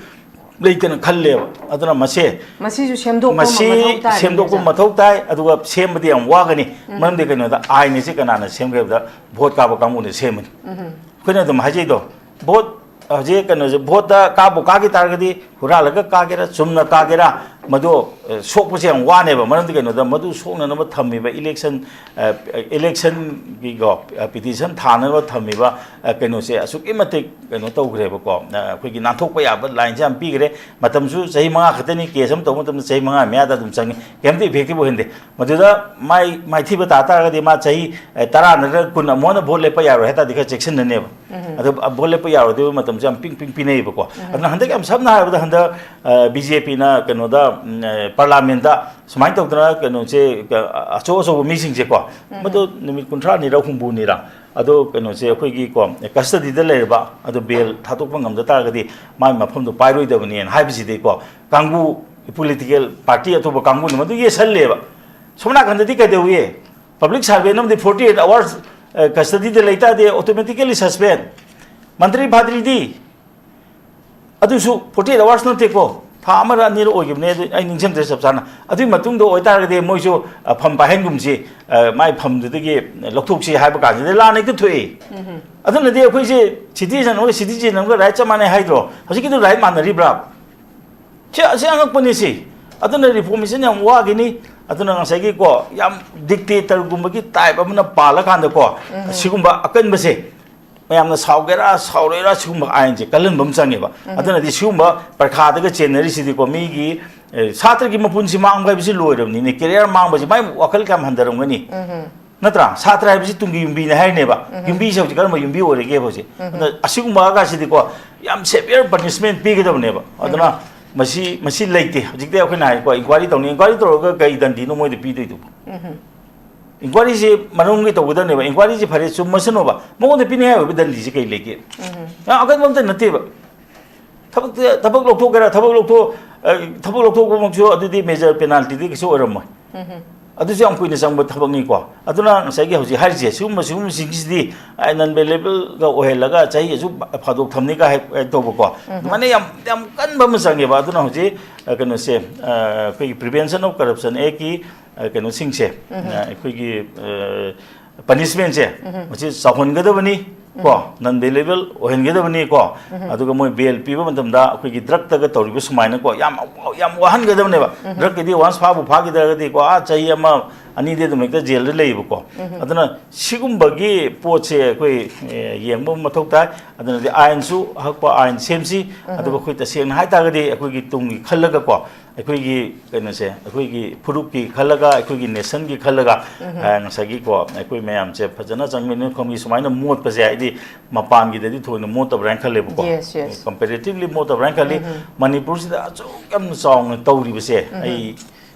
ꯂꯩꯇꯅ ꯈꯜꯂꯦꯕ꯫ ꯑꯗꯨꯅ ꯃꯁꯦ, ꯃꯁꯤꯁꯨ ꯁꯦꯝꯗꯣꯛꯄ ꯑꯃ ꯃꯁꯤ ꯃꯊꯧ ꯇꯥꯔꯦ, ꯁꯦꯝꯗꯣꯛꯄ ꯅꯠꯇ꯭ꯔꯥ? ꯃꯊꯧ ꯇꯥꯏ, ꯑꯗꯨꯒ ꯁꯦꯝꯕꯗꯤ ꯌꯥꯝ ꯋꯥꯒꯅꯤ꯫ ꯎꯝ꯫ ꯃꯔꯝꯗꯤ ꯀꯩꯅꯣꯗ ꯑꯥꯏꯟ ꯑꯁꯤ ꯀꯅꯥꯅ ꯁꯦꯝꯒꯦ ꯍꯥꯏꯕꯗ ꯚꯣꯠ ꯀꯥꯕ ꯀꯥꯡꯕꯨꯅ ꯁꯦꯝꯕꯅꯤ꯫ ꯎꯝ꯫ ꯑꯩꯈꯣꯏꯅ ꯑꯗꯨꯝ ꯍꯥꯏꯖꯩꯗꯣ, ꯚꯣꯠ ꯍꯧꯖꯤꯛ ꯀꯩꯅꯣꯁꯦ, ꯚꯣꯠꯇ ꯀꯥꯕꯨ ꯀꯥꯈꯤ ꯇꯥꯔꯒꯗꯤ, ꯍꯨꯔꯥꯜꯂꯒ ꯀꯥꯒꯦꯔꯥ, ꯆꯨꯝꯅ ꯀꯥꯒꯦꯔꯥ, ꯃꯗꯨ, ꯑ, ꯁꯣꯛꯄꯁꯦ ꯌꯥꯝ ꯋꯥꯅꯦꯕ꯫ ꯃꯔꯝꯗꯤ ꯀꯩꯅꯣꯗ, ꯃꯗꯨ ꯁꯣꯛꯅꯅꯕ ꯊꯝꯃꯤꯕ election, ꯑ, electionꯒꯤꯀꯣ, ꯑ, petition ꯊꯥꯅꯕ ꯊꯝꯃꯤꯕ, ꯑ, ꯀꯩꯅꯣꯁꯦ ꯑꯁꯨꯛꯀꯤ ꯃꯇꯤꯛ ꯀꯩꯅꯣ ꯇꯧꯈ꯭ꯔꯦꯕꯀꯣ꯫ ꯑ, ꯑꯩꯈꯣꯏꯒꯤ ꯅꯥꯟꯊꯣꯛꯄ ꯌꯥꯕ lineꯁꯦ ꯌꯥꯝ ꯄꯤꯈ꯭ꯔꯦ꯫ ꯃꯇꯝꯁꯨ ꯆꯍꯤ ꯃꯉꯥ ꯈꯛꯇꯅꯤ, case ꯑꯃ ꯇꯧꯕ ꯃꯇꯝꯗ ꯆꯍꯤ ꯃꯉꯥ ꯃꯌꯥꯗ ꯑꯗꯨꯝ ꯆꯪꯉꯤ, ꯀꯩꯝꯇ effective ꯑꯣꯏꯍꯟꯗꯦ꯫ ꯃꯗꯨꯗ ꯃꯥꯏ, ꯃꯥꯏꯊꯤꯕ ꯇꯥ ꯇꯥꯔꯒꯗꯤ ꯃꯥ ꯆꯍꯤ, ꯑ, ꯇꯔꯥ ꯅꯠꯇ꯭ꯔꯒ ꯀꯨꯟ ꯑꯃꯨꯛ ꯍꯟꯅ ꯚꯣꯠ ꯂꯦꯞꯄ ꯌꯥꯔꯣꯏ ꯍꯥꯏ ꯇꯥꯔꯗꯤ ꯈꯔ ꯆꯦꯛꯁꯤꯟꯅꯅꯦꯕ꯫ ꯎꯝ꯫ ꯑꯗꯣ, ꯑ, ꯚꯣꯠ ꯂꯦꯞꯄ ꯌꯥꯔꯣꯏꯗꯣꯏꯕ ꯃꯇꯝꯁꯨ ꯌꯥꯝ ꯄꯤꯡ ꯄꯤꯡ ꯄꯤꯅꯩꯌꯦꯕꯀꯣ꯫ ꯎꯝ꯫ ꯑꯗꯨꯅ ꯍꯟꯗꯛ ꯌꯥꯝ ꯁꯝꯅ ꯍꯥꯏꯔꯕꯗ ꯍꯟꯗꯛ, ꯑ, BJPꯅ ꯀꯩꯅꯣꯗ, ꯎꯝ, ꯑ, parliamentꯇ ꯁꯨꯃꯥꯏꯅ ꯇꯧꯗꯅ ꯀꯩꯅꯣꯁꯦ, ꯑ, ꯑꯆꯧ ꯑꯆꯧꯕ ꯃꯤꯁꯤꯡꯁꯦꯀꯣ, ꯎꯝ꯫ ꯃꯗꯨ ꯅꯨꯃꯤꯠ ꯀꯨꯟꯊ꯭ꯔꯥꯅꯤꯔ ꯍꯨꯝꯐꯨꯅꯤꯔ, ꯑꯗꯣ ꯀꯩꯅꯣꯁꯦ ꯑꯩꯈꯣꯏꯒꯤ ꯀꯣ, custodyꯗ ꯂꯩꯔꯕ, ꯑꯗꯣ bail ꯊꯥꯗꯣꯛꯄ ꯉꯝꯗ ꯇꯥꯔꯒꯗꯤ ꯃꯥꯒꯤ ꯃꯐꯝꯗꯣ ꯄꯥꯏꯔꯣꯏꯗꯕꯅꯦꯅ ꯍꯥꯏꯕꯁꯤꯗꯤꯀꯣ, ꯀꯥꯡꯕꯨ, political party ꯑꯇꯣꯞꯄ ꯀꯥꯡꯕꯨꯅ ꯃꯗꯨ ꯌꯦꯠꯁꯜꯂꯦꯕ꯫ ꯁꯣꯝ ꯅꯥꯀꯟꯗꯗꯤ ꯀꯩꯗꯧꯏ? Public servant ꯑꯃꯗꯤ forty eight hours, ꯑ, custodyꯗ ꯂꯩ ꯇꯥꯔꯗꯤ automatically suspend꯫ ꯃꯟꯇ꯭ꯔꯤ ꯐꯥꯗ꯭ꯔꯤꯗꯤ? ꯑꯗꯨꯁꯨ forty eight hours ꯅꯠꯇꯦꯀꯣ, ꯊꯥ ꯑꯃꯔ ꯑꯅꯤꯔ ꯑꯣꯏꯈꯤꯕꯅꯦ, ꯑꯗꯨ ꯑꯩ ꯅꯤꯡꯁꯤꯡꯗ꯭ꯔꯦ ꯆꯞ ꯆꯥꯅ꯫ ꯑꯗꯨꯒꯤ ꯃꯇꯨꯡꯗ ꯑꯣꯏꯇꯥꯔꯒꯗꯤ ꯃꯣꯏꯁꯨ, ꯑ, ꯐꯝ ꯄꯥꯏꯍꯟꯒꯨꯝꯁꯤ, ꯑ, ꯃꯥꯏ ꯐꯝꯗꯨꯗꯒꯤ ꯂꯧꯊꯣꯛꯁꯤ ꯍꯥꯏꯕ ꯀꯥꯟꯁꯤꯗ ꯂꯥꯟ ꯍꯦꯛꯇ ꯊꯣꯛꯏ꯫ ꯑꯗꯨꯅꯗꯤ ꯑꯩꯈꯣꯏꯁꯦ citizen ꯑꯃꯒ citizen ꯑꯃꯒ right ꯆꯞ ꯃꯥꯟꯅꯩ ꯍꯥꯏꯗ꯭ꯔꯣ? ꯍꯧꯖꯤꯛꯀꯤꯗꯨ right ꯃꯥꯟꯅꯔꯤꯕ꯭ꯔꯥ? ꯁꯤ, ꯑꯁꯤ ꯑꯉꯛꯄꯅꯤ ꯁꯤ꯫ ꯑꯗꯨꯅ reformation ꯌꯥꯝ ꯋꯥꯈꯤꯅꯤ꯫ ꯑꯗꯨꯅ ꯉꯁꯥꯏꯒꯤꯀꯣ, ꯌꯥꯝ dictatorꯒꯨꯝꯕꯒꯤ type ꯑꯃꯅ ꯄꯥꯜꯂꯀꯥꯟꯗꯀꯣ, ꯁꯤꯒꯨꯝꯕ ꯑꯀꯟꯕꯁꯦ, ꯃꯌꯥꯝꯅ ꯁꯥꯎꯒꯦꯔꯥ ꯁꯥꯎꯔꯣꯏꯔꯥ, ꯁꯤꯒꯨꯝꯕ ꯑꯥꯏꯟꯁꯦ ꯀꯜꯍꯟꯕ ꯑꯃ ꯆꯪꯉꯦꯕ꯫ ꯑꯗꯨꯅꯗꯤ ꯁꯤꯒꯨꯝꯕ ꯄꯔꯤꯈꯥꯗꯒ ꯆꯦꯟꯅꯔꯤꯁꯤꯗꯤꯀꯣ, ꯃꯤꯒꯤ, ꯑꯦ, ꯁꯥꯇ꯭ꯔꯒꯤ ꯃꯄꯨꯟꯁꯤ ꯃꯥꯡꯕ ꯍꯥꯏꯕꯁꯤ ꯂꯣꯏꯔꯕꯅꯤꯅꯦ꯫ Career ꯃꯥꯡꯕꯁꯤ ꯃꯥꯏ ꯋꯥꯈꯜ ꯀꯌꯥꯝ ꯍꯟꯊꯔꯝꯒꯅꯤ? ꯅꯠꯇ꯭ꯔꯥ? ꯁꯥꯇ꯭ꯔ ꯍꯥꯏꯕꯁꯤ ꯇꯨꯡꯒꯤ ꯌꯨꯝꯕꯤꯅꯦ ꯍꯥꯏꯔꯤꯅꯦꯕ꯫ ꯌꯨꯝꯕꯤꯁꯦ ꯍꯧꯖꯤꯛ ꯀꯔꯝꯕ ꯌꯨꯝꯕꯤ ꯑꯣꯏꯔꯒꯦꯕ ꯍꯧꯖꯤꯛ? ꯑꯗ ꯑꯁꯤꯒꯨꯝꯕ ꯑꯒꯥꯁꯤꯗꯤꯀꯣ, ꯌꯥꯝ severe punishment ꯄꯤꯒꯗꯕꯅꯦꯕ꯫ ꯑꯗꯨꯅ ꯃꯁꯤ, ꯃꯁꯤ ꯂꯩꯇꯦ꯫ ꯍꯧꯖꯤꯛꯇꯤ ꯑꯩꯈꯣꯏꯅ ꯍꯥꯏꯀꯣ, inquiry ꯇꯧꯅꯤ, inquiry ꯇꯧꯔꯒ ꯀꯩ ꯗꯟꯗꯤꯅꯣ ꯃꯣꯏꯗ ꯄꯤꯗꯣꯏꯗꯨꯕꯣ? Inquiryꯁꯤ ꯃꯅꯨꯡꯒꯤ ꯇꯧꯒꯗꯕꯅꯦꯕ꯫ Inquiryꯁꯤ ꯐꯔꯦ, ꯆꯨꯝꯃꯁꯅꯣꯕ, ꯃꯉꯣꯟꯗ ꯄꯤꯅꯤꯡꯉꯥꯏ ꯑꯣꯏꯕ ꯗꯟꯗꯤꯁꯤ ꯀꯩ ꯂꯩꯒꯦ? ꯌꯥꯝ ꯑꯀꯟꯕ ꯑꯝꯇ ꯅꯠꯇꯦꯕ꯫ ꯊꯕꯛꯇ, ꯊꯕꯛ ꯂꯧꯊꯣꯛꯀꯦꯔꯥ, ꯊꯕꯛ ꯂꯧꯊꯣꯛ-, ꯑ, ꯊꯕꯛ ꯂꯧꯊꯣꯛꯄꯃꯛꯁꯨ ꯑꯗꯨꯗꯤ major penaltyꯗꯤ ꯀꯩꯁꯨ ꯑꯣꯏꯔꯝꯃꯣꯏ꯫ ꯑꯗꯨꯁꯨ ꯌꯥꯝ ꯀꯨꯏꯅ ꯆꯪꯕ ꯊꯕꯛꯅꯤꯀꯣ꯫ ꯑꯗꯨꯅ ꯉꯁꯥꯏꯒꯤ ꯍꯧꯖꯤꯛ ꯍꯥꯏꯔꯤꯁꯦ, ꯁꯤꯒꯨꯝꯕ, ꯁꯤꯒꯨꯝꯕꯁꯤꯡꯁꯤꯗꯤ, ꯑ, non-bailableꯒ ꯑꯣꯏꯍꯜꯂꯒ ꯆꯍꯤ ꯑꯁꯨꯛ ꯐꯥꯗꯣꯛ ꯊꯝꯅꯤꯒ ꯍꯥꯏ, ꯍꯥꯏ ꯇꯧꯕꯀꯣ꯫ ꯑꯗꯨꯃꯥꯏꯅ ꯌꯥꯝ, ꯌꯥꯝ ꯀꯟꯕ ꯑꯃ ꯆꯪꯉꯦꯕ꯫ ꯑꯗꯨꯅ ꯍꯧꯖꯤꯛ, ꯑ, ꯀꯩꯅꯣꯁꯦ, ꯑ, ꯑꯩꯈꯣꯏꯒꯤ Prevention of Corruption Actꯀꯤ, ꯑ, ꯀꯩꯅꯣꯁꯤꯡꯁꯦ, ꯑ, ꯑꯩꯈꯣꯏꯒꯤ, ꯑ, punishmentꯁꯦ, ꯃꯁꯤ ꯆꯥꯎꯍꯟꯒꯗꯕꯅꯤ ꯀꯣ, non-bailable ꯑꯣꯏꯍꯟꯒꯗꯕꯅꯤ ꯀꯣ꯫ ꯑꯗꯨꯒ ꯃꯣꯏ bail ꯄꯤꯕ ꯃꯇꯝꯗ ꯑꯩꯈꯣꯏꯒꯤ drugꯇꯒ ꯇꯧꯔꯤꯕ ꯁꯨꯃꯥꯏꯅꯀꯣ, ꯌꯥꯝ, ꯌꯥꯝ ꯋꯥꯍꯟꯒꯗꯕꯅꯦꯕ꯫ Drugꯀꯤꯗꯤ once ꯐꯥꯕꯨ ꯐꯥꯈꯤꯗ꯭ꯔꯒꯗꯤꯀꯣ, ꯑꯥ, ꯆꯍꯤ ꯑꯃ ꯑꯅꯤꯗꯤ ꯑꯗꯨꯝ ꯍꯦꯛꯇ jailꯗ ꯂꯩꯌꯦꯕꯀꯣ꯫ ꯑꯗꯨꯅ ꯁꯤꯒꯨꯝꯕꯒꯤ ꯄꯣꯠꯁꯦ ꯑꯩꯈꯣꯏ, ꯑꯦ, ꯌꯦꯡꯕ ꯑꯃ ꯃꯊꯧ ꯇꯥꯏ꯫ ꯑꯗꯨꯅꯗꯤ ꯑꯥꯏꯟꯁꯨ ꯑꯍꯛꯄ ꯑꯥꯏꯟ ꯁꯦꯝꯁꯤ꯫ ꯑꯗꯨꯒ ꯑꯩꯈꯣꯏ ꯇꯁꯦꯡꯅ ꯍꯥꯏꯇꯥꯔꯒꯗꯤ ꯑꯩꯈꯣꯏꯒꯤ ꯇꯨꯡꯒꯤ ꯈꯜꯂꯒꯀꯣ, ꯑꯩꯈꯣꯏꯒꯤ ꯀꯩꯅꯣꯁꯦ, ꯑꯩꯈꯣꯏꯒꯤ ꯐꯨꯔꯨꯞꯀꯤ ꯈꯜꯂꯒ, ꯑꯩꯈꯣꯏꯒꯤ nationꯒꯤ ꯈꯜꯂꯒ, ꯑ, ꯉꯁꯥꯏꯒꯤꯀꯣ, ꯑꯩꯈꯣꯏ ꯃꯌꯥꯝꯁꯦ ꯐꯖꯅ ꯆꯪꯃꯤꯟꯅ ꯈꯣꯝꯃꯤ꯫ ꯁꯨꯃꯥꯏꯅ ꯃꯣꯠꯄꯁꯦ, ꯍꯥꯏꯗꯤ ꯃꯄꯥꯟꯒꯤꯗꯗꯤ ꯊꯣꯏꯅ ꯃꯣꯠꯇꯕ꯭ꯔꯥ ꯍꯥꯏꯅ ꯈꯜꯂꯦꯕꯀꯣ꯫ Yes, yes. Comparatively ꯃꯣꯠꯇꯕ꯭ꯔꯥ ꯍꯥꯏꯅ ꯈꯜꯂꯤ꯫ ꯃꯅꯤꯄꯨꯔꯁꯤꯗ ꯑꯁꯨꯛ ꯌꯥꯝꯅ ꯆꯥꯎꯅ ꯇꯧꯔꯤꯕꯁꯦ, ꯑꯩ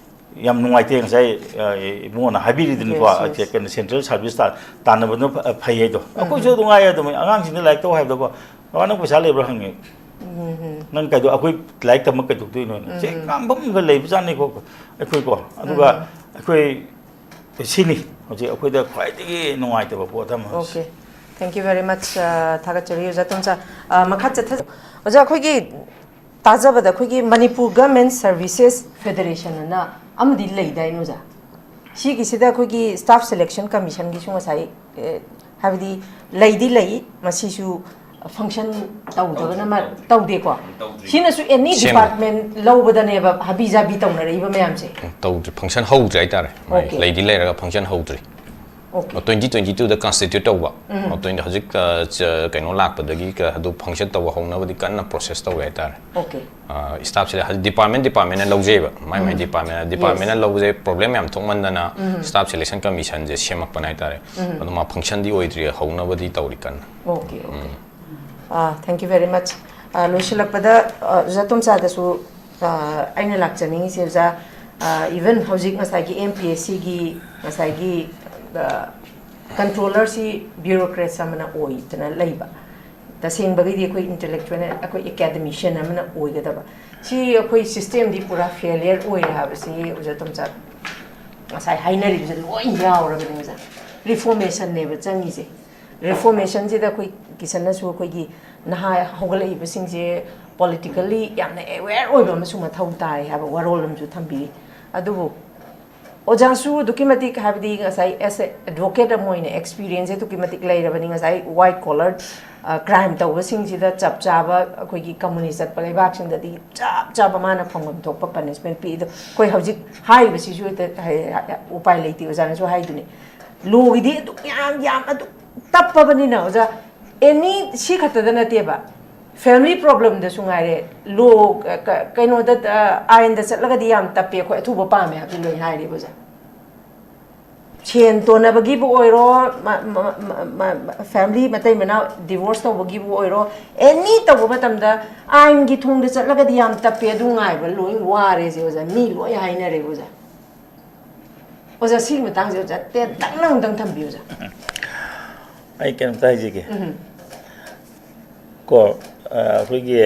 ꯌꯥꯝ ꯅꯨꯡꯉꯥꯏꯇꯦ꯫ ꯉꯁꯥꯏ, ꯑ, ꯏꯕꯨꯡꯉꯣꯅ ꯍꯥꯏꯕꯤꯔꯤꯗꯨꯅꯤꯀꯣ, Yes, yes. ꯀꯩꯅꯣ, central service ꯇꯥ-, ꯇꯥꯟꯅꯕꯗꯨꯅ ꯐ-, ꯐꯩ ꯍꯥꯏꯗꯣ꯫ ꯑꯩꯈꯣꯏꯁꯨ ꯑꯗꯨ ꯉꯥꯏ ꯑꯗꯨꯝ ꯑꯉꯥꯡꯁꯤꯡꯗ ꯂꯥꯏꯔꯤꯛ ꯇꯧ ꯍꯥꯏꯕꯗꯀꯣ, "ꯕꯕꯥ, ꯅꯪ ꯄꯩꯁꯥ ꯂꯩꯕ꯭ꯔꯥ?" ꯍꯪꯉꯦ꯫ "ꯅꯪ ꯀꯩꯗꯧ-, ꯑꯩꯈꯣꯏ ꯂꯥꯏꯔꯤꯛ ꯇꯝꯕ ꯀꯩꯗꯧꯗꯣꯏꯅꯣ?" ꯁꯦ ꯉꯥꯡꯐꯝꯒ ꯂꯩꯕꯖꯥꯠꯅꯤꯀꯣ ꯑꯩꯈꯣꯏꯀꯣ꯫ ꯑꯗꯨꯒ ꯑꯩꯈꯣꯏ ꯁꯤꯅꯤ ꯍꯧꯖꯤꯛ ꯑꯩꯈꯣꯏꯗ ꯈ꯭ꯋꯥꯏꯗꯒꯤ ꯅꯨꯡꯉꯥꯏꯇꯕ ꯄꯣꯠ ꯑꯃ꯫ Okay. Thank you very much, ꯑ, ꯊꯥꯒꯠꯆꯔꯤ ꯑꯣꯖꯥ ꯇꯣꯝꯆꯥ꯫ ꯑ, ꯃꯈꯥ ꯆꯠꯊ-, ꯑꯣꯖꯥ, ꯑꯩꯈꯣꯏꯒꯤ ꯇꯥꯖꯕꯗ ꯑꯩꯈꯣꯏꯒꯤ ꯃꯅꯤꯄꯨꯔ ꯒꯚꯔꯟꯃꯦꯟ ꯁꯔꯚꯤꯁꯦꯁ ꯐꯦꯗꯔꯦꯁꯟ ꯑꯅ ꯑꯃꯗꯤ ꯂꯩꯗꯥꯏꯅꯦ ꯑꯣꯖꯥ? ꯁꯤꯒꯤꯁꯤꯗ ꯑꯩꯈꯣꯏꯒꯤ ꯁ꯭ꯇꯥꯐ ꯁꯦꯂꯦꯛꯁꯟ ꯀꯃꯤꯁꯟꯒꯤꯁꯨ ꯉꯁꯥꯏ, ꯑꯦ, ꯍꯥꯏꯕꯗꯤ ꯂꯩꯗꯤ ꯂꯩ, ꯃꯁꯤꯁꯨ ꯐꯪꯁꯟ ꯇꯧꯗꯕꯅ ꯃ-, ꯇꯧꯗꯦꯀꯣ? ꯇꯧꯗ꯭ꯔꯤ꯫ ꯁꯤꯅꯁꯨ ꯑꯦꯅꯤ ꯁꯦꯝꯗꯦ꯫ ꯗꯤꯄꯥꯔꯠꯃꯦꯟ ꯂꯧꯕꯗꯅꯦꯕ ꯍꯥꯕꯤ ꯖꯥꯕꯤ ꯇꯧꯅꯔꯛꯏꯕ ꯃꯌꯥꯝꯁꯦ꯫ ꯎꯝ, ꯇꯧꯗ꯭ꯔꯤ, ꯐꯪꯁꯟ ꯍꯧꯗ꯭ꯔꯤ ꯍꯥꯏꯇꯥꯔꯦ꯫ ꯃꯥꯒꯤ ꯑꯣꯀꯦ꯫ ꯂꯩꯗꯤ ꯂꯩꯔꯒ ꯐꯪꯁꯟ ꯍꯧꯗ꯭ꯔꯤ꯫ ꯑꯣꯀꯦ꯫ ꯇ꯭ꯋꯦꯟꯇꯤ ꯇ꯭ꯋꯦꯟꯇꯤ ꯇꯨꯗ ꯀꯟꯁꯇꯤꯇ꯭ꯌꯨꯠ ꯇꯧꯕ꯫ ꯎꯝ꯫ ꯇ꯭ꯋꯦꯟꯇꯤ ꯍꯧꯖꯤꯛ, ꯑ, ꯆ-, ꯀꯩꯅꯣ ꯂꯥꯛꯄꯗꯒꯤ ꯀ-, ꯑꯗꯨ ꯐꯪꯁꯟ ꯇꯧꯕ ꯍꯧꯅꯕꯗꯤ ꯀꯟꯅ ꯄ꯭ꯔꯣꯁꯦꯁ ꯇꯧꯔꯤ ꯍꯥꯏꯇꯥꯔꯦ꯫ ꯑꯣꯀꯦ꯫ ꯑ, ꯁ꯭ꯇꯥꯐꯁꯦ ꯍꯧꯖꯤꯛ ꯗꯤꯄꯥꯔꯠꯃꯦꯟ, ꯗꯤꯄꯥꯔꯠꯃꯦꯟꯅ ꯂꯧꯖꯩꯕ꯫ ꯃꯥꯏ ꯃꯥꯏ ꯎꯝ꯫ ꯗꯤꯄꯥꯔꯠꯃꯦꯟꯅ, ꯗꯤꯄꯥꯔꯠꯃꯦꯟꯅ ꯌꯦꯁ꯫ ꯂꯧꯕꯁꯦ ꯄ꯭ꯔꯣꯕ꯭ꯂꯦꯝ ꯌꯥꯝ ꯊꯣꯛꯃꯟꯗꯅ ꯎꯝ꯫ ꯁ꯭ꯇꯥꯐ ꯁꯦꯂꯦꯛꯁꯟ ꯀꯃꯤꯁꯟꯁꯦ ꯁꯦꯝꯃꯛꯄꯅꯦ ꯍꯥꯏꯇꯥꯔꯦ꯫ ꯎꯝ꯫ ꯑꯗꯣ ꯃꯥ ꯐꯪꯁꯟꯗꯤ ꯑꯣꯏꯗ꯭ꯔꯤ, ꯍꯧꯅꯕꯗꯤ ꯇꯧꯔꯤ ꯀꯟꯅ꯫ Okay, okay. Um. Ah, thank you very much꯫ Ah, ꯂꯣꯏꯁꯤꯜꯂꯛꯄꯗ, ꯑꯥ, ꯑꯣꯖꯥ ꯇꯣꯝꯆꯥꯗꯁꯨ, ꯑꯥ, ꯑꯩꯅ ꯂꯥꯛꯆꯅꯤꯡꯉꯤꯁꯦ, ꯑꯣꯖꯥ, ꯑꯥ, even ꯍꯧꯖꯤꯛ ꯉꯁꯥꯏꯒꯤ M P S Cꯒꯤ ꯉꯁꯥꯏꯒꯤ, ꯑꯥ, ꯀꯟꯇ꯭ꯔꯣꯂꯔꯁꯤ ꯕ꯭ꯌꯨꯔꯣꯀ꯭ꯔꯦꯠꯁ ꯑꯃꯅ ꯑꯣꯏꯗꯅ ꯂꯩꯕ꯫ ꯇꯁꯦꯡꯕꯒꯤꯗꯤ ꯑꯩꯈꯣꯏ ꯏꯟꯇꯦꯂꯦꯛꯆꯨꯋꯦꯜ, ꯑꯩꯈꯣꯏ ꯑꯦꯀꯥꯗꯦꯃꯤꯁꯤꯌꯟ ꯑꯃꯅ ꯑꯣꯏꯒꯗꯕ꯫ ꯁꯤ ꯑꯩꯈꯣꯏ ꯁꯤꯁꯇꯦꯝꯗꯤ ꯄꯨꯔꯥ ꯐꯦꯂꯤꯌꯔ ꯑꯣꯏꯔꯦ ꯍꯥꯏꯕꯁꯤ ꯑꯣꯖꯥ ꯇꯣꯝꯆꯥ ꯉꯁꯥꯏ ꯍꯥꯏꯅꯔꯤꯕꯁꯦ ꯂꯣꯏ ꯌꯥꯎꯔꯕꯅꯦ ꯑꯣꯖꯥ꯫ ꯔꯤꯐꯣꯔꯃꯦꯁꯟꯅꯦꯕ ꯆꯪꯉꯤꯁꯦ꯫ ꯔꯤꯐꯣꯔꯃꯦꯁꯟꯁꯤꯗ ꯑꯩꯈꯣꯏ ꯀꯤꯁꯟꯅꯁꯨ ꯑꯩꯈꯣꯏꯒꯤ ꯅꯍꯥ ꯍꯧꯒꯠꯂꯛꯏꯕꯁꯤꯡꯁꯦ ꯄꯣꯂꯤꯇꯤꯀꯦꯜꯂꯤ ꯌꯥꯝꯅ ꯑꯦꯋꯦꯌꯔ ꯑꯣꯏꯕ ꯑꯃꯁꯨ ꯃꯊꯧ ꯇꯥꯏ ꯍꯥꯏꯕ ꯋꯥꯔꯣꯜ ꯑꯃꯁꯨ ꯊꯝꯕꯤꯔꯤ꯫ ꯑꯗꯨꯕꯨ ꯑꯣꯖꯥꯁꯨ ꯑꯗꯨꯛꯀꯤ ꯃꯇꯤꯛ, ꯍꯥꯏꯕꯗꯤ ꯉꯁꯥꯏ as a advocate ꯑꯃ ꯑꯣꯏꯅ ꯑꯦꯛꯁꯄꯤꯔꯤꯌꯦꯟꯁ ꯑꯗꯨꯛꯀꯤ ꯃꯇꯤꯛ ꯂꯩꯔꯕꯅꯤ꯫ ꯉꯁꯥꯏ ꯋꯥꯏꯠ ꯀꯣꯂꯔ, ꯑ, ꯀ꯭ꯔꯥꯏꯝ ꯇꯧꯕꯁꯤꯡꯁꯤꯗ ꯆꯞ ꯆꯥꯕ ꯑꯩꯈꯣꯏꯒꯤ ꯀꯝꯃꯨꯅꯤꯁ ꯆꯠꯄ ꯂꯩꯕꯥꯛꯁꯤꯡꯗꯗꯤ ꯆꯞ ꯆꯥꯕ ꯃꯥꯅ ꯐꯪꯐꯝ ꯊꯣꯛꯄ ꯄꯅꯤꯁꯃꯦꯟ ꯄꯤ꯫ ꯑꯗꯣ ꯑꯩꯈꯣꯏ ꯍꯧꯖꯤꯛ ꯍꯥꯏꯔꯤꯕꯁꯤꯁꯨ ꯍꯦꯛꯇ ꯍꯥꯏ-, ꯍꯥꯏ-, ꯎꯄꯥꯏ ꯂꯩꯇꯦ, ꯑꯣꯖꯥꯅꯁꯨ ꯍꯥꯏꯗꯨꯅꯤ꯫ ꯂꯣꯒꯤꯗꯤ ꯑꯗꯨꯛ ꯌꯥꯝ, ꯌꯥꯝ ꯑꯗꯨꯛ ꯇꯞꯄꯕꯅꯤꯅ ꯑꯣꯖꯥ, ꯑꯦꯅꯤ ꯁꯤ ꯈꯛꯇꯗ ꯅꯠꯇꯦꯕ, ꯐꯦꯃꯤꯂꯤ ꯄ꯭ꯔꯣꯕ꯭ꯂꯦꯝꯗꯁꯨ ꯉꯥꯏꯔꯦ, ꯂꯣ, ꯀ-, ꯀ-, ꯀꯩꯅꯣꯗ, ꯑ, ꯑꯥꯏꯟꯗ ꯆꯠꯂꯒꯗꯤ ꯌꯥꯝ ꯇꯞꯄꯦ, ꯑꯩꯈꯣꯏ ꯑꯊꯨꯕ ꯄꯥꯝꯃꯦ ꯍꯥꯏꯕꯗꯤ ꯂꯣꯏ ꯍꯥꯏꯔꯦꯕ ꯑꯣꯖꯥ꯫ ꯁꯦꯟ ꯇꯣꯟꯅꯕꯒꯤꯕꯨ ꯑꯣꯏꯔꯣ, ꯃ-, ꯃ-, ꯃ-, ꯃ-, ꯃ-, ꯐꯦꯃꯤꯂꯤ ꯃꯇꯩ ꯃꯅꯥꯎ ꯗꯤꯚꯣꯔꯁ ꯇꯧꯕꯒꯤꯕꯨ ꯑꯣꯏꯔꯣ, ꯑꯦꯅꯤ ꯇꯧꯕ ꯃꯇꯝꯗ ꯑꯥꯏꯟꯒꯤ ꯊꯣꯡꯗ ꯆꯠꯂꯒꯗꯤ ꯌꯥꯝ ꯇꯞꯄꯦ, ꯑꯗꯨ ꯉꯥꯏꯕ ꯂꯣꯏ ꯋꯥꯔꯦꯁꯦ ꯑꯣꯖꯥ, ꯃꯤ ꯂꯣꯏ ꯍꯥꯏꯅꯔꯦꯕ ꯑꯣꯖꯥ꯫ ꯑꯣꯖꯥ, ꯁꯤꯒꯤ ꯃꯇꯥꯡꯁꯦ ꯑꯣꯖꯥ ꯇꯦꯟꯇꯛꯅ ꯑꯃꯨꯛꯇꯪ ꯊꯝꯕꯤꯌꯨ ꯑꯣꯖꯥ꯫ ꯑꯩ ꯀꯩꯅꯣꯝꯇ ꯍꯥꯏꯖꯒꯦ꯫ ꯎꯝ꯫ ꯀꯣ, ꯑ, ꯑꯩꯈꯣꯏꯒꯤ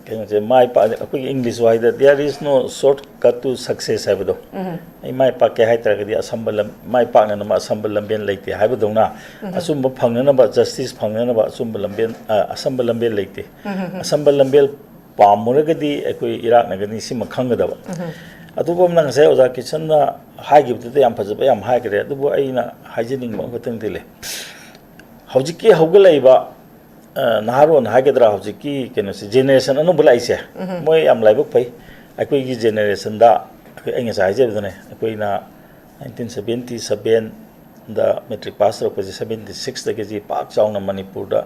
ꯀꯩꯅꯣꯁꯦ, ꯃꯥꯏ ꯄꯥꯛ-, ꯑꯩꯈꯣꯏꯒꯤ English ꯋꯥꯍꯩꯗ "There is no shortcut to success" ꯍꯥꯏꯕꯗꯣ꯫ ꯎꯝ꯫ ꯑꯩ ꯃꯥꯏ ꯄꯥꯛꯀꯦ ꯍꯥꯏꯇꯥꯔꯒꯗꯤ ꯑꯁꯝꯕ ꯂꯝ-, ꯃꯥꯏ ꯄꯥꯛꯅꯅꯕ ꯑꯁꯝꯕ ꯂꯝꯕꯦꯟ ꯂꯩꯇꯦ ꯍꯥꯏꯕꯗꯧꯅ, ꯎꯝ꯫ ꯑꯆꯨꯝꯕ ꯐꯪꯅꯅꯕ, ꯖꯁꯇꯤꯁ ꯐꯪꯅꯅꯕ ꯑꯆꯨꯝꯕ ꯂꯝꯕꯦꯟ, ꯑ, ꯑꯁꯝꯕ ꯂꯝꯕꯦꯟ ꯂꯩꯇꯦ꯫ ꯎꯝ꯫ ꯑꯁꯝꯕ ꯂꯝꯕꯦꯟ ꯄꯥꯝꯃꯨꯔꯒꯗꯤ ꯑꯩꯈꯣꯏ ꯏꯔꯥꯛꯅꯒꯅꯤ, ꯁꯤꯃ ꯈꯪꯒꯗꯕ꯫ ꯑꯇꯣꯞꯄ ꯑꯃꯅ ꯉꯁꯥꯏ ꯑꯣꯖꯥ ꯀꯤꯁꯟꯅ ꯍꯥꯏꯈꯤꯕꯗꯨꯗ ꯌꯥꯝ ꯐꯖꯕ ꯌꯥꯝ ꯍꯥꯏꯈ꯭ꯔꯦ, ꯑꯗꯨꯕꯨ ꯑꯩꯅ ꯍꯥꯏꯖꯅꯤꯡꯕ ꯑꯃꯈꯛꯇꯪꯗꯤ ꯂꯩ꯫ ꯍꯧꯖꯤꯛꯀꯤ ꯍꯧꯒꯠꯂꯛꯏꯕ, ꯑ, ꯅꯍꯥꯔꯣꯟ ꯍꯥꯏꯒꯗ꯭ꯔꯥ, ꯍꯧꯖꯤꯛꯀꯤ ꯀꯩꯅꯣꯁꯦ, ꯖꯦꯅꯦꯔꯦꯁꯟ ꯑꯅꯧꯕ ꯂꯥꯛꯏꯁꯦ, ꯃꯣꯏ ꯌꯥꯝ ꯂꯥꯏꯕꯛ ꯐꯩ꯫ ꯑꯩꯈꯣꯏꯒꯤ ꯖꯦꯅꯦꯔꯦꯁꯟꯗ, ꯑꯩꯈꯣꯏ, ꯑꯩ ꯉꯁꯥꯏ ꯍꯥꯏꯖꯕꯗꯨꯅꯦ, ꯑꯩꯈꯣꯏꯅ ꯅꯥꯏꯟꯇꯤꯟ ꯁꯕꯦꯟꯇꯤ ꯁꯕꯦꯟꯗ ꯃꯦꯇ꯭ꯔꯤꯛ ꯄꯥꯁ ꯇꯧꯔꯛꯄꯁꯦ, ꯁꯕꯦꯟꯇꯤ ꯁꯤꯛꯁꯇꯒꯤꯗꯤ ꯄꯥꯛ ꯆꯥꯎꯅ ꯃꯅꯤꯄꯨꯔꯗ,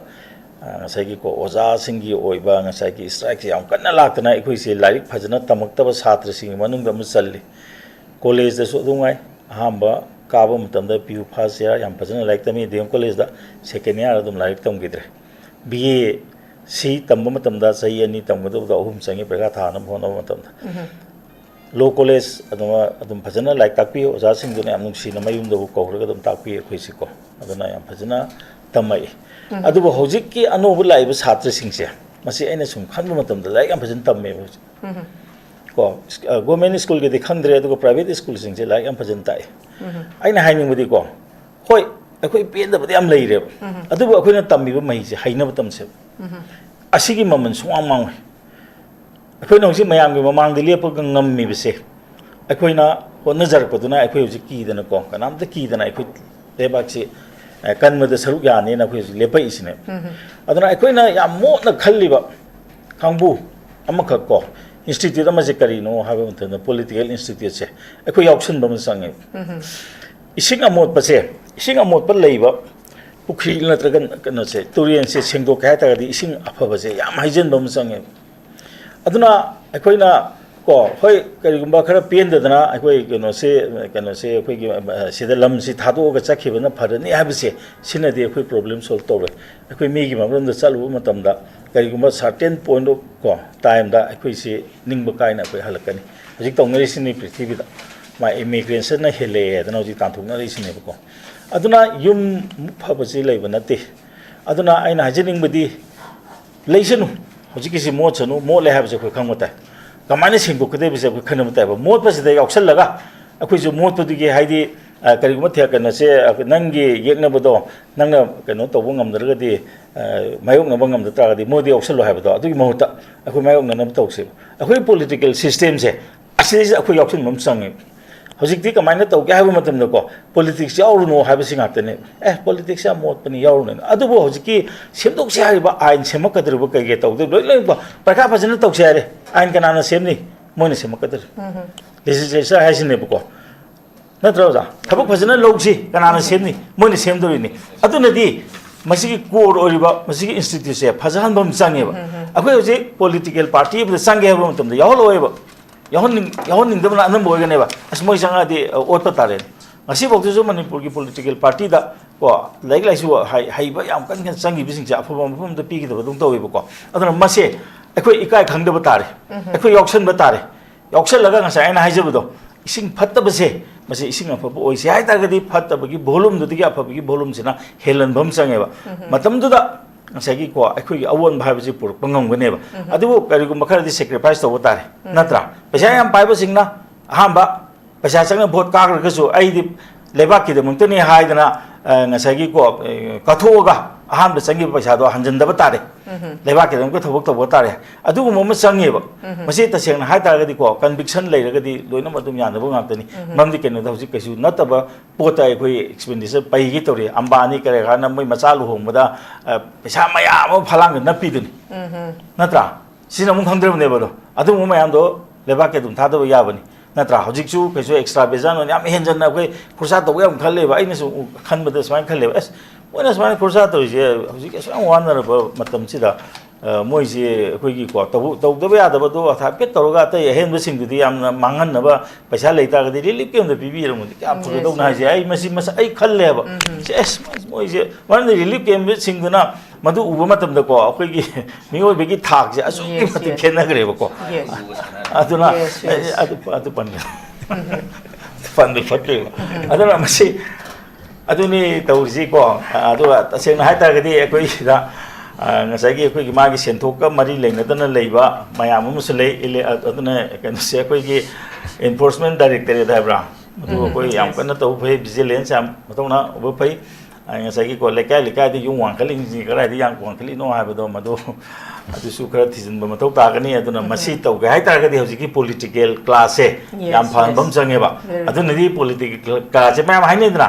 ꯑ, ꯉꯁꯥꯏꯒꯤꯀꯣ, ꯑꯣꯖꯥꯁꯤꯡꯒꯤ ꯑꯣꯏꯕ ꯉꯁꯥꯏꯒꯤ ꯁ꯭ꯇ꯭ꯔꯥꯏꯛꯁꯦ ꯌꯥꯝ ꯀꯟꯅ ꯂꯥꯛꯇꯅ ꯑꯩꯈꯣꯏꯁꯦ ꯂꯥꯏꯔꯤꯛ ꯐꯖꯅ ꯇꯝꯃꯛꯇꯕ ꯁꯥꯇ꯭ꯔꯁꯤꯡꯒꯤ ꯃꯅꯨꯡꯗ ꯑꯃ ꯆꯜꯂꯤ꯫ ꯀꯣꯂꯦꯖꯇꯁꯨ ꯑꯗꯨꯝ ꯉꯥꯏ꯫ ꯑꯍꯥꯟꯕ ꯀꯥꯕ ꯃꯇꯝꯗ ꯄꯤ ꯌꯨ ꯐꯥꯔꯁ ꯏꯌꯥꯔ ꯌꯥꯝ ꯐꯖꯅ ꯂꯥꯏꯔꯤꯛ ꯇꯝꯃꯤ ꯗꯤ ꯑꯦꯝ ꯀꯣꯂꯦꯖꯇ꯫ ꯁꯦꯀꯦꯟ ꯏꯌꯥꯔ ꯑꯗꯨꯝ ꯂꯥꯏꯔꯤꯛ ꯇꯝꯈꯤꯗ꯭ꯔꯦ꯫ ꯕꯤ ꯑꯦ ꯁꯤ ꯇꯝꯕ ꯃꯇꯝꯗ ꯆꯍꯤ ꯑꯅꯤ ꯇꯝꯒꯗꯕꯗꯣ ꯑꯍꯨꯝ ꯆꯪꯉꯤ ꯄꯩꯈꯥ ꯊꯥꯅꯕ ꯍꯣꯠꯅꯕ ꯃꯇꯝꯗ꯫ ꯂꯣ ꯀꯣꯂꯦꯖ ꯑꯗꯨꯝ, ꯑꯗꯨꯝ ꯐꯖꯅ ꯂꯥꯏꯔꯤꯛ ꯇꯥꯛꯄꯤ, ꯑꯣꯖꯥꯁꯤꯡꯗꯨꯅ ꯌꯥꯝ ꯅꯨꯡꯁꯤꯅ ꯃꯌꯨꯝꯗꯕꯨ ꯀꯧꯔꯒ ꯑꯗꯨꯝ ꯇꯥꯛꯄꯤ ꯑꯩꯈꯣꯏꯁꯤꯀꯣ꯫ ꯑꯗꯨꯅ ꯌꯥꯝ ꯐꯖꯅ ꯇꯝꯃꯛꯏ꯫ ꯑꯗꯨꯕꯨ ꯍꯧꯖꯤꯛꯀꯤ ꯑꯅꯧꯕ ꯂꯥꯛꯏꯕ ꯁꯥꯇ꯭ꯔꯁꯤꯡꯁꯦ, ꯃꯁꯤ ꯑꯩꯅ ꯁꯨꯝ ꯈꯟꯕ ꯃꯇꯝꯗ ꯂꯥꯏꯔꯤꯛ ꯌꯥꯝ ꯐꯖꯅ ꯇꯝꯃꯦꯕ ꯍꯧꯖꯤꯛ꯫ ꯀꯣ, ꯒꯣꯔꯃꯦꯟ ꯁ꯭ꯀꯨꯜꯒꯤꯗꯤ ꯈꯪꯗ꯭ꯔꯦ, ꯑꯗꯨꯒ ꯄ꯭ꯔꯥꯏꯚꯦꯠ ꯁ꯭ꯀꯨꯜꯁꯤꯡꯁꯦ ꯂꯥꯏꯔꯤꯛ ꯌꯥꯝ ꯐꯖꯅ ꯇꯥꯛꯏ꯫ ꯑꯩꯅ ꯍꯥꯏꯅꯤꯡꯕꯗꯤꯀꯣ, ꯍꯣꯏ, ꯑꯩꯈꯣꯏ ꯄꯦꯟꯗꯕꯗꯤ ꯌꯥꯝ ꯂꯩꯔꯦꯕ꯫ ꯑꯗꯨꯕꯨ ꯑꯩꯈꯣꯏꯅ ꯇꯝꯃꯤꯕ ꯃꯍꯩꯁꯦ ꯍꯩꯅꯕ ꯇꯝꯁꯦꯕ꯫ ꯑꯁꯤꯒꯤ ꯃꯃꯜ ꯁꯨꯡꯃꯥꯡ ꯃꯥꯡꯉꯣꯏ꯫ ꯑꯩꯈꯣꯏꯅ ꯍꯧꯖꯤꯛ ꯃꯌꯥꯝꯒꯤ ꯃꯃꯥꯡꯗ ꯂꯦꯞꯄꯒ ꯉꯝꯃꯤꯕꯁꯦ, ꯑꯩꯈꯣꯏꯅ ꯍꯣꯠꯅꯖꯔꯛꯄꯗꯨꯅ ꯑꯩꯈꯣꯏ ꯍꯧꯖꯤꯛ ꯀꯤꯗꯅꯀꯣ, ꯀꯅꯥꯝꯇ ꯀꯤꯗꯅ ꯑꯩꯈꯣꯏ ꯂꯩꯕꯥꯛꯁꯤ, ꯑ, ꯀꯟꯕꯗ ꯁꯔꯨꯛ ꯌꯥꯅꯦꯅ ꯑꯩꯈꯣꯏ ꯍꯧꯖꯤꯛ ꯂꯦꯞꯄꯛꯏꯁꯤꯅꯦꯕ꯫ ꯑꯗꯨꯅ ꯑꯩꯈꯣꯏꯅ ꯌꯥꯝ ꯃꯣꯠꯅ ꯈꯜꯂꯤꯕ ꯀꯥꯡꯕꯨ ꯑꯃꯈꯛ ꯀꯣ, ꯏꯟꯁꯇꯤꯇ꯭ꯌꯨꯠ ꯑꯃꯁꯦ ꯀꯔꯤꯅꯣ ꯍꯥꯏꯕ ꯃꯇꯝꯗ, ꯄꯣꯂꯤꯇꯤꯀꯦꯜ ꯏꯟꯁꯇꯤꯇ꯭ꯌꯨꯠꯁꯦ ꯑꯩꯈꯣꯏ ꯌꯥꯎꯁꯟꯕ ꯑꯃ ꯆꯪꯉꯦꯕ꯫ ꯏꯁꯤꯡ ꯑꯃꯣꯠꯄꯁꯦ, ꯏꯁꯤꯡ ꯑꯃꯣꯠꯄ ꯂꯩꯕ ꯄꯨꯈ꯭ꯔꯤ ꯅꯠꯇ꯭ꯔꯒ ꯀꯩꯅꯣꯁꯦ, ꯇꯨꯔꯦꯜꯁꯦ ꯁꯦꯡꯗꯣꯛꯀꯦ ꯍꯥꯏ ꯇꯥꯔꯒꯗꯤ ꯏꯁꯤꯡ ꯑꯐꯕꯁꯦ ꯌꯥꯝ ꯍꯩꯖꯤꯟꯕ ꯑꯃ ꯆꯪꯉꯦꯕ꯫ ꯑꯗꯨꯅ ꯑꯩꯈꯣꯏꯅ ꯀꯣ, ꯍꯣꯏ, ꯀꯔꯤꯒꯨꯝꯕ ꯈꯔ ꯄꯦꯟꯗꯗꯅ ꯑꯩꯈꯣꯏ ꯀꯩꯅꯣꯁꯦ, ꯀꯩꯅꯣꯁꯦ ꯑꯩꯈꯣꯏꯒꯤ, ꯑ, ꯁꯤꯗ ꯂꯝꯁꯤ ꯊꯥꯗꯣꯛꯑꯒ ꯆꯠꯈꯤꯕꯅ ꯐꯔꯅꯤ ꯍꯥꯏꯕꯁꯦ, ꯁꯤꯅꯗꯤ ꯑꯩꯈꯣꯏ ꯄ꯭ꯔꯣꯕ꯭ꯂꯦꯝ ꯁꯣꯜꯕ ꯇꯧꯔꯣꯏ꯫ ꯑꯩꯈꯣꯏ ꯃꯤꯒꯤ ꯃꯐꯝꯗ ꯆꯠꯂꯨꯕ ꯃꯇꯝꯗ ꯀꯔꯤꯒꯨꯝꯕ ꯁꯥꯔꯇꯦꯟ ꯄꯣꯏꯟ ꯑꯣꯐ ꯀꯣ, ꯇꯥꯏꯝꯗ ꯑꯩꯈꯣꯏꯁꯤ ꯅꯤꯡꯕ ꯀꯥꯏꯅ ꯑꯩꯈꯣꯏ ꯍꯜꯂꯛꯀꯅꯤ꯫ ꯍꯧꯖꯤꯛ ꯇꯧꯅꯔꯤꯁꯤꯅꯤ ꯄ꯭ꯔꯤꯊꯤꯕꯤꯗ꯫ ꯃꯥ ꯏꯃꯤꯒ꯭ꯔꯦꯁꯟꯅ ꯍꯦꯜꯂꯛꯑꯦ ꯍꯥꯏꯗꯅ ꯍꯧꯖꯤꯛ ꯇꯥꯟꯊꯣꯛꯅꯔꯤꯁꯤꯅꯦꯕꯀꯣ꯫ ꯑꯗꯨꯅ ꯌꯨꯝ ꯐꯕꯁꯤ ꯂꯩꯕ ꯅꯠꯇꯦ꯫ ꯑꯗꯨꯅ ꯑꯩꯅ ꯍꯥꯏꯖꯅꯤꯡꯕꯗꯤ, ꯂꯩꯁꯅꯨ, ꯍꯧꯖꯤꯛꯀꯤꯁꯤ ꯃꯣꯠꯁꯅꯨ, ꯃꯣꯠꯂꯦ ꯍꯥꯏꯕꯁꯦ ꯑꯩꯈꯣꯏ ꯈꯪꯕ ꯇꯥꯏ꯫ ꯀꯃꯥꯏꯅ ꯁꯦꯡꯗꯣꯛꯀꯗꯒꯦꯁꯦ ꯑꯩꯈꯣꯏ ꯈꯟꯅꯕ ꯇꯥꯏꯕ꯫ ꯃꯣꯠꯄꯁꯤꯗ ꯌꯥꯎꯁꯜꯂꯒ ꯑꯩꯈꯣꯏꯁꯨ ꯃꯣꯠꯄꯗꯨꯒꯤ, ꯍꯥꯏꯗꯤ, ꯑ, ꯀꯔꯤꯒꯨꯝꯕ ꯊꯦ-, ꯀꯩꯅꯣꯁꯦ, ꯑ, ꯅꯪꯒꯤ ꯌꯦꯛꯅꯕꯗꯣ ꯅꯪꯅ ꯀꯩꯅꯣ ꯇꯧꯕ ꯉꯝꯗ꯭ꯔꯒꯗꯤ, ꯑ, ꯃꯥꯌꯣꯛꯅꯕ ꯉꯝꯗ ꯇꯥꯔꯒꯗꯤ ꯃꯣꯏꯗ ꯌꯥꯎꯁꯜꯂꯣ ꯍꯥꯏꯕꯗꯣ, ꯑꯗꯨꯒꯤ ꯃꯍꯨꯠꯇ ꯑꯩꯈꯣꯏ ꯃꯥꯌꯣꯛꯅꯅꯕ ꯇꯧꯁꯦꯕ꯫ ꯑꯩꯈꯣꯏ ꯄꯣꯂꯤꯇꯤꯀꯦꯜ ꯁꯤꯁꯇꯦꯝꯁꯦ ꯑꯁꯤꯗꯩꯁꯤꯗ ꯑꯩꯈꯣꯏ ꯌꯥꯎꯁꯟꯕ ꯑꯃ ꯆꯪꯉꯦꯕ꯫ ꯍꯧꯖꯤꯛꯇꯤ ꯀꯃꯥꯏꯅ ꯇꯧꯒꯦ ꯍꯥꯏꯕ ꯃꯇꯝꯗꯀꯣ, ꯄꯣꯂꯤꯇꯤꯛꯁ ꯌꯥꯎꯔꯨꯅꯨ ꯍꯥꯏꯕꯁꯤ ꯉꯥꯛꯇꯅꯦꯕ꯫ ꯑꯦ, ꯄꯣꯂꯤꯇꯤꯛꯁ ꯌꯥꯝ ꯃꯣꯠꯄꯅꯤ, ꯌꯥꯎꯔꯨꯅꯨ꯫ ꯑꯗꯨꯕꯨ ꯍꯧꯖꯤꯛꯀꯤ ꯁꯦꯝꯗꯣꯛꯁꯦ ꯍꯥꯏꯔꯤꯕ ꯑꯥꯏꯟ ꯁꯦꯝꯃꯛꯀꯗꯧꯔꯤꯕ ꯀꯩꯀꯩ ꯇꯧꯗꯣꯏ ꯂꯣꯏ ꯂꯣꯏꯅꯃꯛ ꯄꯔꯤꯈꯥ ꯐꯖꯅ ꯇꯧꯁꯦ ꯍꯥꯏꯔꯦ, ꯑꯥꯏꯟ ꯀꯅꯥꯅ ꯁꯦꯝꯅꯤ? ꯃꯣꯏꯅ ꯁꯦꯝꯃꯛꯀꯗꯧꯔꯤ꯫ ꯂꯦꯖꯤꯁꯂꯦꯆꯔ ꯍꯥꯏꯁꯤꯅꯦꯕꯀꯣ, ꯅꯠꯇ꯭ꯔꯥ ꯑꯣꯖꯥ? ꯊꯕꯛ ꯐꯖꯅ ꯂꯧꯁꯤ, ꯀꯅꯥꯅ ꯁꯦꯝꯅꯤ? ꯃꯣꯏꯅ ꯁꯦꯝꯗꯧꯔꯤꯅꯤ꯫ ꯑꯗꯨꯅꯗꯤ ꯃꯁꯤꯒꯤ ꯀꯣꯔ ꯑꯣꯏꯔꯤꯕ ꯃꯁꯤꯒꯤ ꯏꯟꯁꯇꯤꯇ꯭ꯌꯨꯠꯁꯦ ꯐꯖꯍꯟꯕ ꯑꯃ ꯆꯪꯉꯦꯕ꯫ ꯑꯩꯈꯣꯏ ꯍꯧꯖꯤꯛ ꯄꯣꯂꯤꯇꯤꯀꯦꯜ ꯄꯥꯔꯇꯤ ꯑꯃꯗ ꯆꯪꯒꯦ ꯍꯥꯏꯕ ꯃꯇꯝꯗ ꯌꯥꯎꯍꯜꯂꯛꯑꯣꯏꯕ꯫ ꯌꯥꯎꯍꯟꯅꯤꯡ-, ꯌꯥꯎꯍꯟꯅꯤꯡꯗꯕꯅ ꯑꯅꯝꯕ ꯑꯣꯏꯒꯅꯦꯕ꯫ ꯑꯁ, ꯃꯣꯏ ꯆꯪꯉꯛꯑꯗꯤ, ꯑ, ꯑꯣꯠꯄ ꯇꯥꯔꯦ꯫ ꯉꯁꯤꯐꯥꯎꯗꯁꯨ ꯃꯅꯤꯄꯨꯔꯒꯤ ꯄꯣꯂꯤꯇꯤꯀꯦꯜ ꯄꯥꯔꯇꯤꯗ ꯀꯣ, ꯂꯥꯏꯔꯤꯛ ꯂꯥꯏꯁꯨ ꯍꯩ-, ꯍꯩꯕ ꯌꯥꯝ ꯀꯟꯅ ꯆꯪꯈꯤꯕꯁꯤꯡꯁꯦ ꯑꯐꯕ ꯃꯐꯝꯗ ꯄꯤꯒꯗꯕ ꯑꯗꯨꯝ ꯇꯧꯋꯦꯕꯀꯣ꯫ ꯑꯗꯨꯅ ꯃꯁꯦ ꯑꯩꯈꯣꯏ ꯏꯀꯥꯏ ꯈꯪꯗꯕ ꯇꯥꯔꯦ꯫ ꯑꯩꯈꯣꯏ ꯌꯥꯎꯁꯟꯕ ꯇꯥꯔꯦ꯫ ꯌꯥꯎꯁꯜꯂꯒ ꯉꯁꯥꯏ ꯑꯩꯅ ꯍꯥꯏꯖꯕꯗꯣ, ꯏꯁꯤꯡ ꯐꯠꯇꯕꯁꯦ, ꯃꯁꯤ ꯏꯁꯤꯡ ꯑꯐꯕ ꯑꯣꯏꯁꯦ ꯍꯥꯏ ꯇꯥꯔꯒꯗꯤ, ꯐꯠꯇꯕꯒꯤ ꯚꯣꯂꯨꯝꯗꯨꯗꯒꯤ ꯑꯐꯕꯒꯤ ꯚꯣꯂꯨꯝꯁꯤꯅ ꯍꯦꯜꯍꯟꯕ ꯑꯃ ꯆꯪꯉꯦꯕ꯫ ꯃꯇꯝꯗꯨꯗ ꯉꯁꯥꯏꯒꯤ ꯀꯣ, ꯑꯩꯈꯣꯏꯒꯤ ꯑꯑꯣꯟꯕ ꯍꯥꯏꯕꯁꯤ ꯄꯨꯔꯛꯄ ꯉꯝꯒꯅꯦꯕ꯫ ꯑꯗꯨꯕꯨ ꯀꯔꯤꯒꯨꯝꯕ ꯈꯔꯗꯤ ꯁꯦꯀ꯭ꯔꯤꯐꯥꯏꯁ ꯇꯧꯕ ꯇꯥꯔꯦ, ꯅꯠꯇ꯭ꯔꯥ? ꯄꯩꯁꯥ ꯌꯥꯝ ꯄꯥꯏꯕꯁꯤꯡꯅ ꯑꯍꯥꯟꯕ ꯄꯩꯁꯥ ꯆꯪꯅ ꯚꯣꯠ ꯀꯥꯈ꯭ꯔꯒꯁꯨ, ꯑꯩꯗꯤ ꯂꯩꯕꯥꯛꯀꯤꯗꯃꯛꯇꯅꯤ ꯍꯥꯏꯗꯅ, ꯑ, ꯉꯁꯥꯏꯒꯤ ꯀꯣ, ꯑ, ꯀꯠꯊꯣꯛꯑꯒ ꯑꯍꯥꯟꯕ ꯆꯪꯈꯤꯕ ꯄꯩꯁꯥꯗꯣ ꯍꯟꯖꯤꯟꯗꯕ ꯇꯥꯔꯦ꯫ ꯂꯩꯕꯥꯛꯀꯤꯗꯃꯛꯇ ꯊꯕꯛ ꯇꯧꯕ ꯇꯥꯔꯦ꯫ ꯑꯗꯨꯒꯨꯝꯕ ꯑꯃ ꯆꯪꯉꯦꯕ꯫ ꯃꯁꯤ ꯇꯁꯦꯡꯅ ꯍꯥꯏ ꯇꯥꯔꯒꯗꯤꯀꯣ, ꯀꯟꯚꯤꯛꯁꯟ ꯂꯩꯔꯒꯗꯤ ꯂꯣꯏꯅꯃꯛ ꯑꯗꯨꯝ ꯌꯥꯅꯕ ꯉꯥꯛꯇꯅꯤ꯫ ꯃꯔꯝꯗꯤ ꯀꯩꯅꯣꯗ ꯍꯧꯖꯤꯛ ꯀꯩꯁꯨ ꯅꯠꯇꯕ ꯄꯣꯠꯇ ꯑꯩꯈꯣꯏ ꯑꯦꯛꯁꯄꯦꯟꯗꯤꯆꯔ ꯄꯩꯒꯦ ꯇꯧꯔꯤ꯫ ꯑꯝꯕꯥꯅꯤ ꯀꯔꯤ ꯀꯔꯥꯅ ꯃꯣꯏ ꯃꯆꯥ ꯂꯨꯍꯣꯡꯕꯗ, ꯑ, ꯄꯩꯁꯥ ꯃꯌꯥꯝ ꯑꯃ ꯐꯂꯥꯡꯗ ꯅꯞꯄꯤꯗꯨꯅꯤ꯫ ꯅꯠꯇ꯭ꯔꯥ? ꯁꯤꯅ ꯑꯃꯨꯛ ꯈꯪꯗ꯭ꯔꯕꯅꯦꯕ ꯑꯗꯣ꯫ ꯑꯗꯨꯒꯨꯝꯕ ꯃꯌꯥꯝꯗꯣ ꯂꯩꯕꯥꯛꯀꯤ ꯑꯗꯨꯝ ꯊꯥꯗꯕ ꯌꯥꯕꯅꯤ꯫ ꯅꯠꯇ꯭ꯔꯥ? ꯍꯧꯖꯤꯛꯁꯨ ꯀꯩꯁꯨ ꯑꯦꯛꯁꯇ꯭ꯔꯥ ꯕꯦꯖꯥꯟ ꯑꯣꯏꯅ ꯌꯥꯝ ꯍꯦꯟꯖꯟꯅ ꯑꯩꯈꯣꯏ ꯈꯣꯔꯁꯥ ꯇꯧꯕ ꯌꯥꯝ ꯈꯜꯂꯦꯕ꯫ ꯑꯩꯅꯁꯨ ꯈꯟꯕꯗ ꯁꯨꯃꯥꯏꯅ ꯈꯜꯂꯦꯕ, "ꯑꯁ, ꯃꯣꯏꯅ ꯁꯨꯃꯥꯏꯅ ꯈꯣꯔꯁꯥ ꯇꯧꯔꯤꯁꯦ ꯍꯧꯖꯤꯛ ꯑꯁꯨꯛ ꯌꯥꯝ ꯋꯥꯅꯔꯕ ꯃꯇꯝꯁꯤꯗ, ꯑ, ꯃꯣꯏꯁꯤ ꯑꯩꯈꯣꯏꯒꯤꯀꯣ, ꯇꯧꯕ-, ꯇꯧꯗꯕ ꯌꯥꯗꯕꯗꯣ ꯍꯥꯏꯐꯦꯠ ꯇꯧꯔꯒ ꯑꯇꯩ ꯑꯍꯦꯟꯕꯁꯤꯡꯗꯨꯗꯤ ꯌꯥꯝꯅ ꯃꯥꯡꯍꯟꯅꯕ ꯄꯩꯁꯥ ꯂꯩꯇꯥꯔꯒꯗꯤ ꯔꯤꯂꯤꯐ ꯀꯦꯝꯗ ꯄꯤꯕꯤꯔꯝꯃꯗꯤ ꯀꯌꯥꯝ ꯐꯒꯗꯧꯅꯣ ꯍꯥꯏꯁꯦ ꯑꯩ ꯃꯁꯤ ꯃꯁ-, ꯑꯩ ꯈꯜꯂꯦꯕ꯫ ꯁꯦ, ꯑꯁ, ꯃꯣꯏꯁꯦ ꯃꯔꯝꯗꯤ ꯔꯤꯂꯤꯐ ꯀꯦꯝꯁꯤꯡꯗꯨꯅ ꯃꯗꯨ ꯎꯕ ꯃꯇꯝꯗꯀꯣ, ꯑꯩꯈꯣꯏꯒꯤ ꯃꯤꯑꯣꯏꯕꯒꯤ ꯊꯥꯛꯁꯦ ꯑꯁꯨꯛꯀꯤ ꯃꯇꯤꯛ ꯈꯦꯠꯅꯈ꯭ꯔꯦꯕꯀꯣ꯫ ꯑꯗꯨꯅ, ꯑꯗꯨ, ꯑꯗꯨ ꯄꯟꯒꯅꯨ꯫ ꯄꯟꯕ ꯐꯠꯇꯦꯕ꯫ ꯑꯗꯨꯅ ꯃꯁꯤ, ꯑꯗꯨꯅꯤ ꯇꯧꯔꯤꯁꯤꯀꯣ꯫ ꯑꯗꯨꯒ ꯇꯁꯦꯡꯅ ꯍꯥꯏ ꯇꯥꯔꯒꯗꯤ ꯑꯩꯈꯣꯏꯁꯤꯗ, ꯑ, ꯉꯁꯥꯏꯒꯤ ꯑꯩꯈꯣꯏꯒꯤ ꯃꯥꯒꯤ ꯁꯦꯟꯊꯣꯛꯀ ꯃꯔꯤ ꯂꯩꯅꯗꯅ ꯂꯩꯕ ꯃꯌꯥꯝ ꯑꯃꯁꯨ ꯂꯩ꯫ ꯏꯂꯦ-, ꯑ-, ꯑꯗꯨꯅ ꯀꯩꯅꯣꯁꯦ, ꯑꯩꯈꯣꯏꯒꯤ ꯏꯟꯐꯣꯔꯁꯃꯦꯟ ꯗꯥꯏꯔꯦꯛꯇꯣꯔꯦꯠ ꯍꯥꯏꯕ꯭ꯔꯥ? ꯃꯗꯨ ꯑꯩꯈꯣꯏ ꯌꯥꯝ ꯀꯟꯅ ꯇꯧꯕ ꯐꯩ, ꯚꯤꯖꯤꯂꯦꯟꯁ ꯌꯥꯝ ꯃꯊꯧꯅꯥ ꯎꯕ ꯐꯩ꯫ ꯑ, ꯉꯁꯥꯏꯒꯤꯀꯣ, ꯂꯩꯀꯥꯏ ꯂꯩꯀꯥꯏꯗ ꯌꯨꯝ ꯋꯥꯡꯈꯠꯂꯤꯁꯤꯡꯁꯤ ꯀꯗꯥꯏꯗ ꯌꯥꯝ ꯋꯥꯡꯈꯠꯂꯤꯅꯣ ꯍꯥꯏꯕꯗꯣ, ꯃꯗꯨ ꯑꯗꯨꯁꯨ ꯈꯔ ꯊꯤꯖꯤꯟꯕ ꯃꯊꯧ ꯇꯥꯒꯅꯤ꯫ ꯑꯗꯨꯅ ꯃꯁꯤ ꯇꯧꯒꯦ ꯍꯥꯏ ꯇꯥꯔꯒꯗꯤ ꯍꯧꯖꯤꯛꯀꯤ ꯄꯣꯂꯤꯇꯤꯀꯦꯜ ꯀ꯭ꯂꯥꯁꯁꯦ ꯌꯥꯝ ꯐꯍꯟꯕ ꯑꯃ ꯆꯪꯉꯦꯕ꯫ ꯑꯗꯨꯅꯗꯤ ꯄꯣꯂꯤꯇꯤꯀꯦꯜ ꯀ꯭ꯂꯥꯁꯁꯦ ꯃꯌꯥꯝ ꯍꯥꯏꯅꯩꯗꯅ,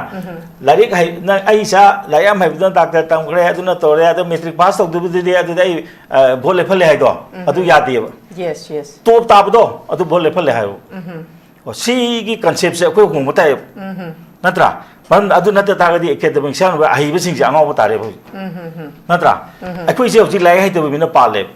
ꯂꯥꯏꯔꯤꯛ ꯍꯩ-, ꯅꯪ, ꯑꯩ ꯏꯆꯥ ꯂꯥꯏꯔꯤꯛ ꯌꯥꯝ ꯍꯩꯕꯗꯨꯅ ꯗꯥꯛꯇꯔ ꯇꯝꯈ꯭ꯔꯦ, ꯑꯗꯨꯅ ꯇꯧꯔꯦ, ꯑꯗꯨ ꯃꯦꯇ꯭ꯔꯤꯛ ꯄꯥꯁ ꯇꯧꯗꯕꯗꯨꯗꯤ ꯑꯗꯨꯗꯤ ꯑꯩ, ꯑ, ꯚꯣꯠ ꯂꯦꯞꯍꯜꯂꯦ ꯍꯥꯏꯗꯣ, ꯑꯗꯨ ꯌꯥꯗꯦꯕ꯫ Yes, yes. ꯇꯣꯞ ꯇꯥꯕꯗꯣ ꯑꯗꯨ ꯚꯣꯠ ꯂꯦꯞꯍꯜꯂꯦ ꯍꯥꯏꯌꯣ꯫ ꯑꯣ, ꯁꯤꯒꯤ ꯀꯟꯁꯦꯞꯁꯦ ꯑꯩꯈꯣꯏ ꯍꯣꯡꯕ ꯇꯥꯏꯌꯦꯕ꯫ ꯅꯠꯇ꯭ꯔꯥ? ꯃꯔꯝꯗꯤ ꯑꯗꯨ ꯅꯠꯇ ꯇꯥꯔꯒꯗꯤ ꯑꯦꯀꯥꯗꯃꯤꯛꯁꯤꯌꯥꯟ ꯑꯣꯏꯕ ꯑꯍꯩꯕꯁꯤꯡꯁꯦ ꯑꯉꯥꯎꯕ ꯇꯥꯔꯦꯕ ꯍꯧꯖꯤꯛ꯫ ꯅꯠꯇ꯭ꯔꯥ? ꯑꯩꯈꯣꯏꯁꯦ ꯍꯧꯖꯤꯛ ꯂꯥꯏꯔꯤꯛ ꯍꯩꯇꯕ ꯃꯤꯅ ꯄꯥꯜꯂꯦꯕ꯫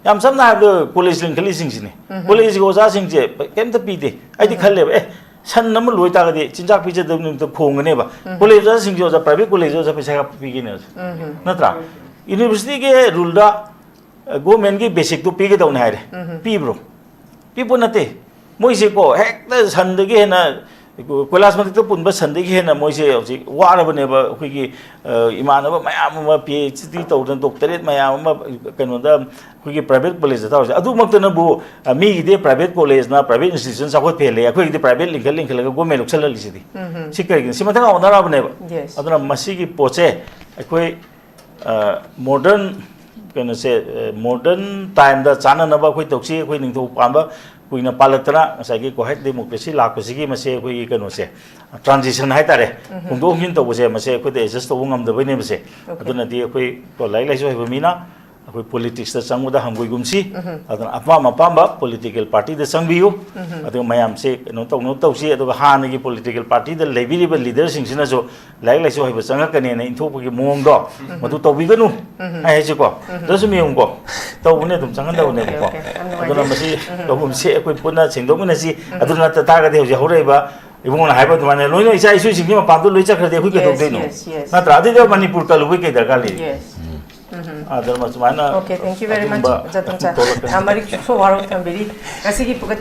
ꯌꯥꯝ ꯁꯝꯅ ꯍꯥꯏꯔꯕꯗ ꯀꯣꯂꯦꯖ ꯂꯤꯡꯈꯠꯂꯤꯁꯤꯡꯁꯤꯅꯦ꯫ ꯀꯣꯂꯦꯖꯀꯤ ꯑꯣꯖꯥꯁꯤꯡꯁꯦ ꯀꯩꯝꯇ ꯄꯤꯗꯦ꯫ ꯑꯩꯗꯤ ꯈꯜꯂꯦꯕ, ꯑꯦ, ꯁꯟ ꯑꯃ ꯂꯣꯏ ꯇꯥꯔꯒꯗꯤ ꯆꯤꯟꯖꯥꯛ ꯄꯤꯖꯗꯕ ꯅꯨꯃꯤꯠꯇ ꯈꯣꯡꯒꯅꯦꯕ꯫ ꯀꯣꯂꯦꯖ ꯑꯣꯖꯥꯁꯤꯡꯁꯦ ꯑꯣꯖꯥ, ꯄ꯭ꯔꯥꯏꯚꯦꯠ ꯀꯣꯂꯦꯖ ꯑꯣꯖꯥ ꯄꯩꯁꯥ ꯀꯌꯥ ꯄꯤꯒꯅꯤ ꯍꯧꯖꯤꯛ? ꯅꯠꯇ꯭ꯔꯥ? ꯌꯨꯅꯤꯚꯔꯁꯤꯇꯤꯒꯤ ꯔꯨꯜꯗ, ꯑ, ꯒꯣꯔꯃꯦꯟꯒꯤ ꯕꯦꯁꯤꯛꯇꯨ ꯄꯤꯒꯗꯧꯅꯦ ꯍꯥꯏꯔꯦ꯫ ꯄꯤꯕ꯭ꯔꯣ? ꯄꯤꯄꯣꯠ ꯅꯠꯇꯦ꯫ ꯃꯣꯏꯁꯦꯀꯣ, ꯍꯦꯛꯇ ꯁꯟꯗꯒꯤ ꯍꯦꯟꯅ, ꯀꯣꯏꯂꯥꯁ ꯃꯊꯛꯇ ꯄꯨꯟꯕ ꯁꯟꯗꯒꯤ ꯍꯦꯟꯅ ꯃꯣꯏꯁꯦ ꯍꯧꯖꯤꯛ ꯋꯥꯔꯕꯅꯦꯕ꯫ ꯑꯩꯈꯣꯏꯒꯤ, ꯑ, ꯏꯃꯥꯟꯅꯕ ꯃꯌꯥꯝ ꯑꯃ ꯄꯤ ꯑꯩꯆ ꯗꯤ ꯇꯧꯗꯅ, ꯗꯣꯛꯇꯔꯦꯠ ꯃꯌꯥꯝ ꯑꯃ ꯀꯩꯅꯣꯗ, ꯑꯩꯈꯣꯏꯒꯤ ꯄ꯭ꯔꯥꯏꯚꯦꯠ ꯀꯣꯂꯦꯖꯇ ꯇꯧꯔꯤꯁꯦ꯫ ꯑꯗꯨꯃꯛꯇꯅꯕꯨ, ꯑ, ꯃꯤꯒꯤꯗꯤ ꯄ꯭ꯔꯥꯏꯚꯦꯠ ꯀꯣꯂꯦꯖꯅ ꯄ꯭ꯔꯥꯏꯚꯦꯠ ꯏꯟꯁꯇꯤꯇ꯭ꯌꯨꯁꯟ ꯆꯥꯎꯈꯠꯄ ꯍꯦꯜꯂꯦ, ꯑꯩꯈꯣꯏꯒꯤꯗꯤ ꯄ꯭ꯔꯥꯏꯚꯦꯠ ꯂꯤꯡꯈꯠ ꯂꯤꯡꯈꯠꯂꯒ ꯒꯣꯔꯃꯦꯟ ꯂꯧꯁꯜꯍꯜꯂꯤꯁꯤꯗꯤ꯫ ꯁꯤ ꯀꯔꯤꯒꯤꯅꯣ? ꯁꯤ ꯃꯊꯪ ꯑꯣꯟꯅꯔꯛꯑꯕꯅꯦꯕ꯫ ꯌꯦꯁ꯫ ꯑꯗꯨꯅ ꯃꯁꯤꯒꯤ ꯄꯣꯠꯁꯦ ꯑꯩꯈꯣꯏ, ꯑ, ꯃꯣꯗꯔꯟ ꯀꯩꯅꯣꯁꯦ, ꯑ, ꯃꯣꯗꯔꯟ ꯇꯥꯏꯝꯗ ꯆꯥꯟꯅꯅꯕ ꯑꯩꯈꯣꯏ ꯇꯧꯁꯤ꯫ ꯑꯩꯈꯣꯏ ꯅꯤꯡꯊꯧ ꯄꯥꯟꯕ ꯀꯨꯏꯅ ꯄꯥꯜꯂꯛꯇꯅ ꯉꯁꯥꯏꯒꯤ ꯀꯣꯍꯦꯛ ꯗꯦꯃꯣꯀ꯭ꯔꯦꯁꯤ ꯂꯥꯛꯄꯁꯤꯒꯤ ꯃꯁꯦ ꯑꯩꯈꯣꯏꯒꯤ ꯀꯩꯅꯣꯁꯦ, ꯇ꯭ꯔꯥꯟꯖꯤꯁꯟ ꯍꯥꯏꯇꯥꯔꯦ, ꯍꯣꯡꯗꯣꯛ ꯍꯣꯡꯖꯤꯟ ꯇꯧꯕꯁꯦ, ꯃꯁꯦ ꯑꯩꯈꯣꯏꯗ ꯑꯦꯗꯖꯁ ꯇꯧꯕ ꯉꯝꯗꯕꯩꯅꯦꯕꯁꯦ꯫ ꯑꯣꯀꯦ꯫ ꯑꯗꯨꯅꯗꯤ ꯑꯩꯈꯣꯏ ꯀꯣ ꯂꯥꯏꯔꯤꯛ ꯂꯥꯏꯁꯨ ꯍꯩꯕ ꯃꯤꯅ ꯑꯩꯈꯣꯏ ꯄꯣꯂꯤꯇꯤꯛꯁꯇ ꯆꯪꯕꯗ ꯍꯪꯒꯣꯏꯒꯨꯝꯁꯤ꯫ ꯑꯗꯨꯅ ꯑꯄꯥꯝ ꯑꯄꯥꯝꯕ ꯄꯣꯂꯤꯇꯤꯀꯦꯜ ꯄꯥꯔꯇꯤꯗ ꯆꯪꯕꯤꯌꯨ꯫ ꯑꯗꯨꯒ ꯃꯌꯥꯝꯁꯦ ꯀꯩꯅꯣ ꯇꯧꯅꯕ ꯇꯧꯁꯤ꯫ ꯑꯗꯨꯒ ꯍꯥꯟꯅꯒꯤ ꯄꯣꯂꯤꯇꯤꯀꯦꯜ ꯄꯥꯔꯇꯤꯗ ꯂꯩꯕꯤꯔꯤꯕ ꯂꯤꯗꯔꯁꯤꯡꯁꯤꯅꯁꯨ ꯂꯥꯏꯔꯤꯛ ꯂꯥꯏꯁꯨ ꯍꯩꯕ ꯆꯪꯉꯛꯀꯅꯦꯅ ꯏꯟꯊꯣꯛꯄꯒꯤ ꯃꯑꯣꯡꯗꯣ, ꯃꯗꯨ ꯇꯧꯕꯤꯒꯅꯨ꯫ ꯑꯩ ꯍꯥꯏꯁꯤꯀꯣ, ꯖꯁ ꯃꯤ ꯌꯦꯡꯉꯨꯀꯣ, ꯇꯧꯕꯅꯦ ꯑꯗꯨꯝ ꯆꯪꯍꯟꯗꯕꯅꯦꯕꯀꯣ꯫ ꯑꯣꯀꯦ, ꯑꯣꯀꯦ, ꯌꯥꯝ ꯅꯨꯡꯉꯥꯏꯖꯔꯦ꯫ ꯑꯗꯨꯅ ꯃꯁꯤ ꯇꯧꯐꯝꯁꯦ ꯑꯩꯈꯣꯏ ꯄꯨꯟꯅ ꯁꯦꯡꯗꯣꯛꯃꯤꯟꯅꯁꯤ꯫ ꯑꯗꯨ ꯅꯠꯇ ꯇꯥꯔꯒꯗꯤ ꯍꯧꯖꯤꯛ ꯍꯧꯔꯛꯏꯕ ꯏꯕꯨꯡꯉꯣꯅ ꯍꯥꯏꯕ ꯑꯗꯨꯃꯥꯏꯅ ꯂꯣꯏꯅ ꯏꯆꯥ ꯏꯁꯨꯁꯤꯡꯁꯤ ꯃꯄꯥꯟꯗ ꯂꯣꯏ ꯆꯠꯈ꯭ꯔꯗꯤ ꯑꯩꯈꯣꯏ ꯀꯩꯗꯧꯗꯣꯏꯅꯣ? Yes, yes. ꯅꯠꯇ꯭ꯔꯥ? ꯑꯗꯨꯗꯤ ꯃꯅꯤꯄꯨꯔ ꯀꯜꯂꯨꯕꯩ ꯀꯩ ꯗꯔꯀꯥꯔ ꯂꯩ? ꯌꯦꯁ꯫ ꯑꯗꯨꯅ ꯁꯨꯃꯥꯏꯅ okay, thank you very much, ꯑꯗꯨꯝꯕ ꯖꯥꯇꯣꯟ ꯁꯥ꯫ ꯊꯣꯛꯂꯛꯀꯅꯤ꯫ ꯑ, ꯃꯔꯤꯛ ꯁꯣ ꯋꯥꯔꯧ ꯊꯝꯕꯤꯔꯤ꯫ ꯉꯁꯤꯒꯤ ꯄꯨꯀꯠ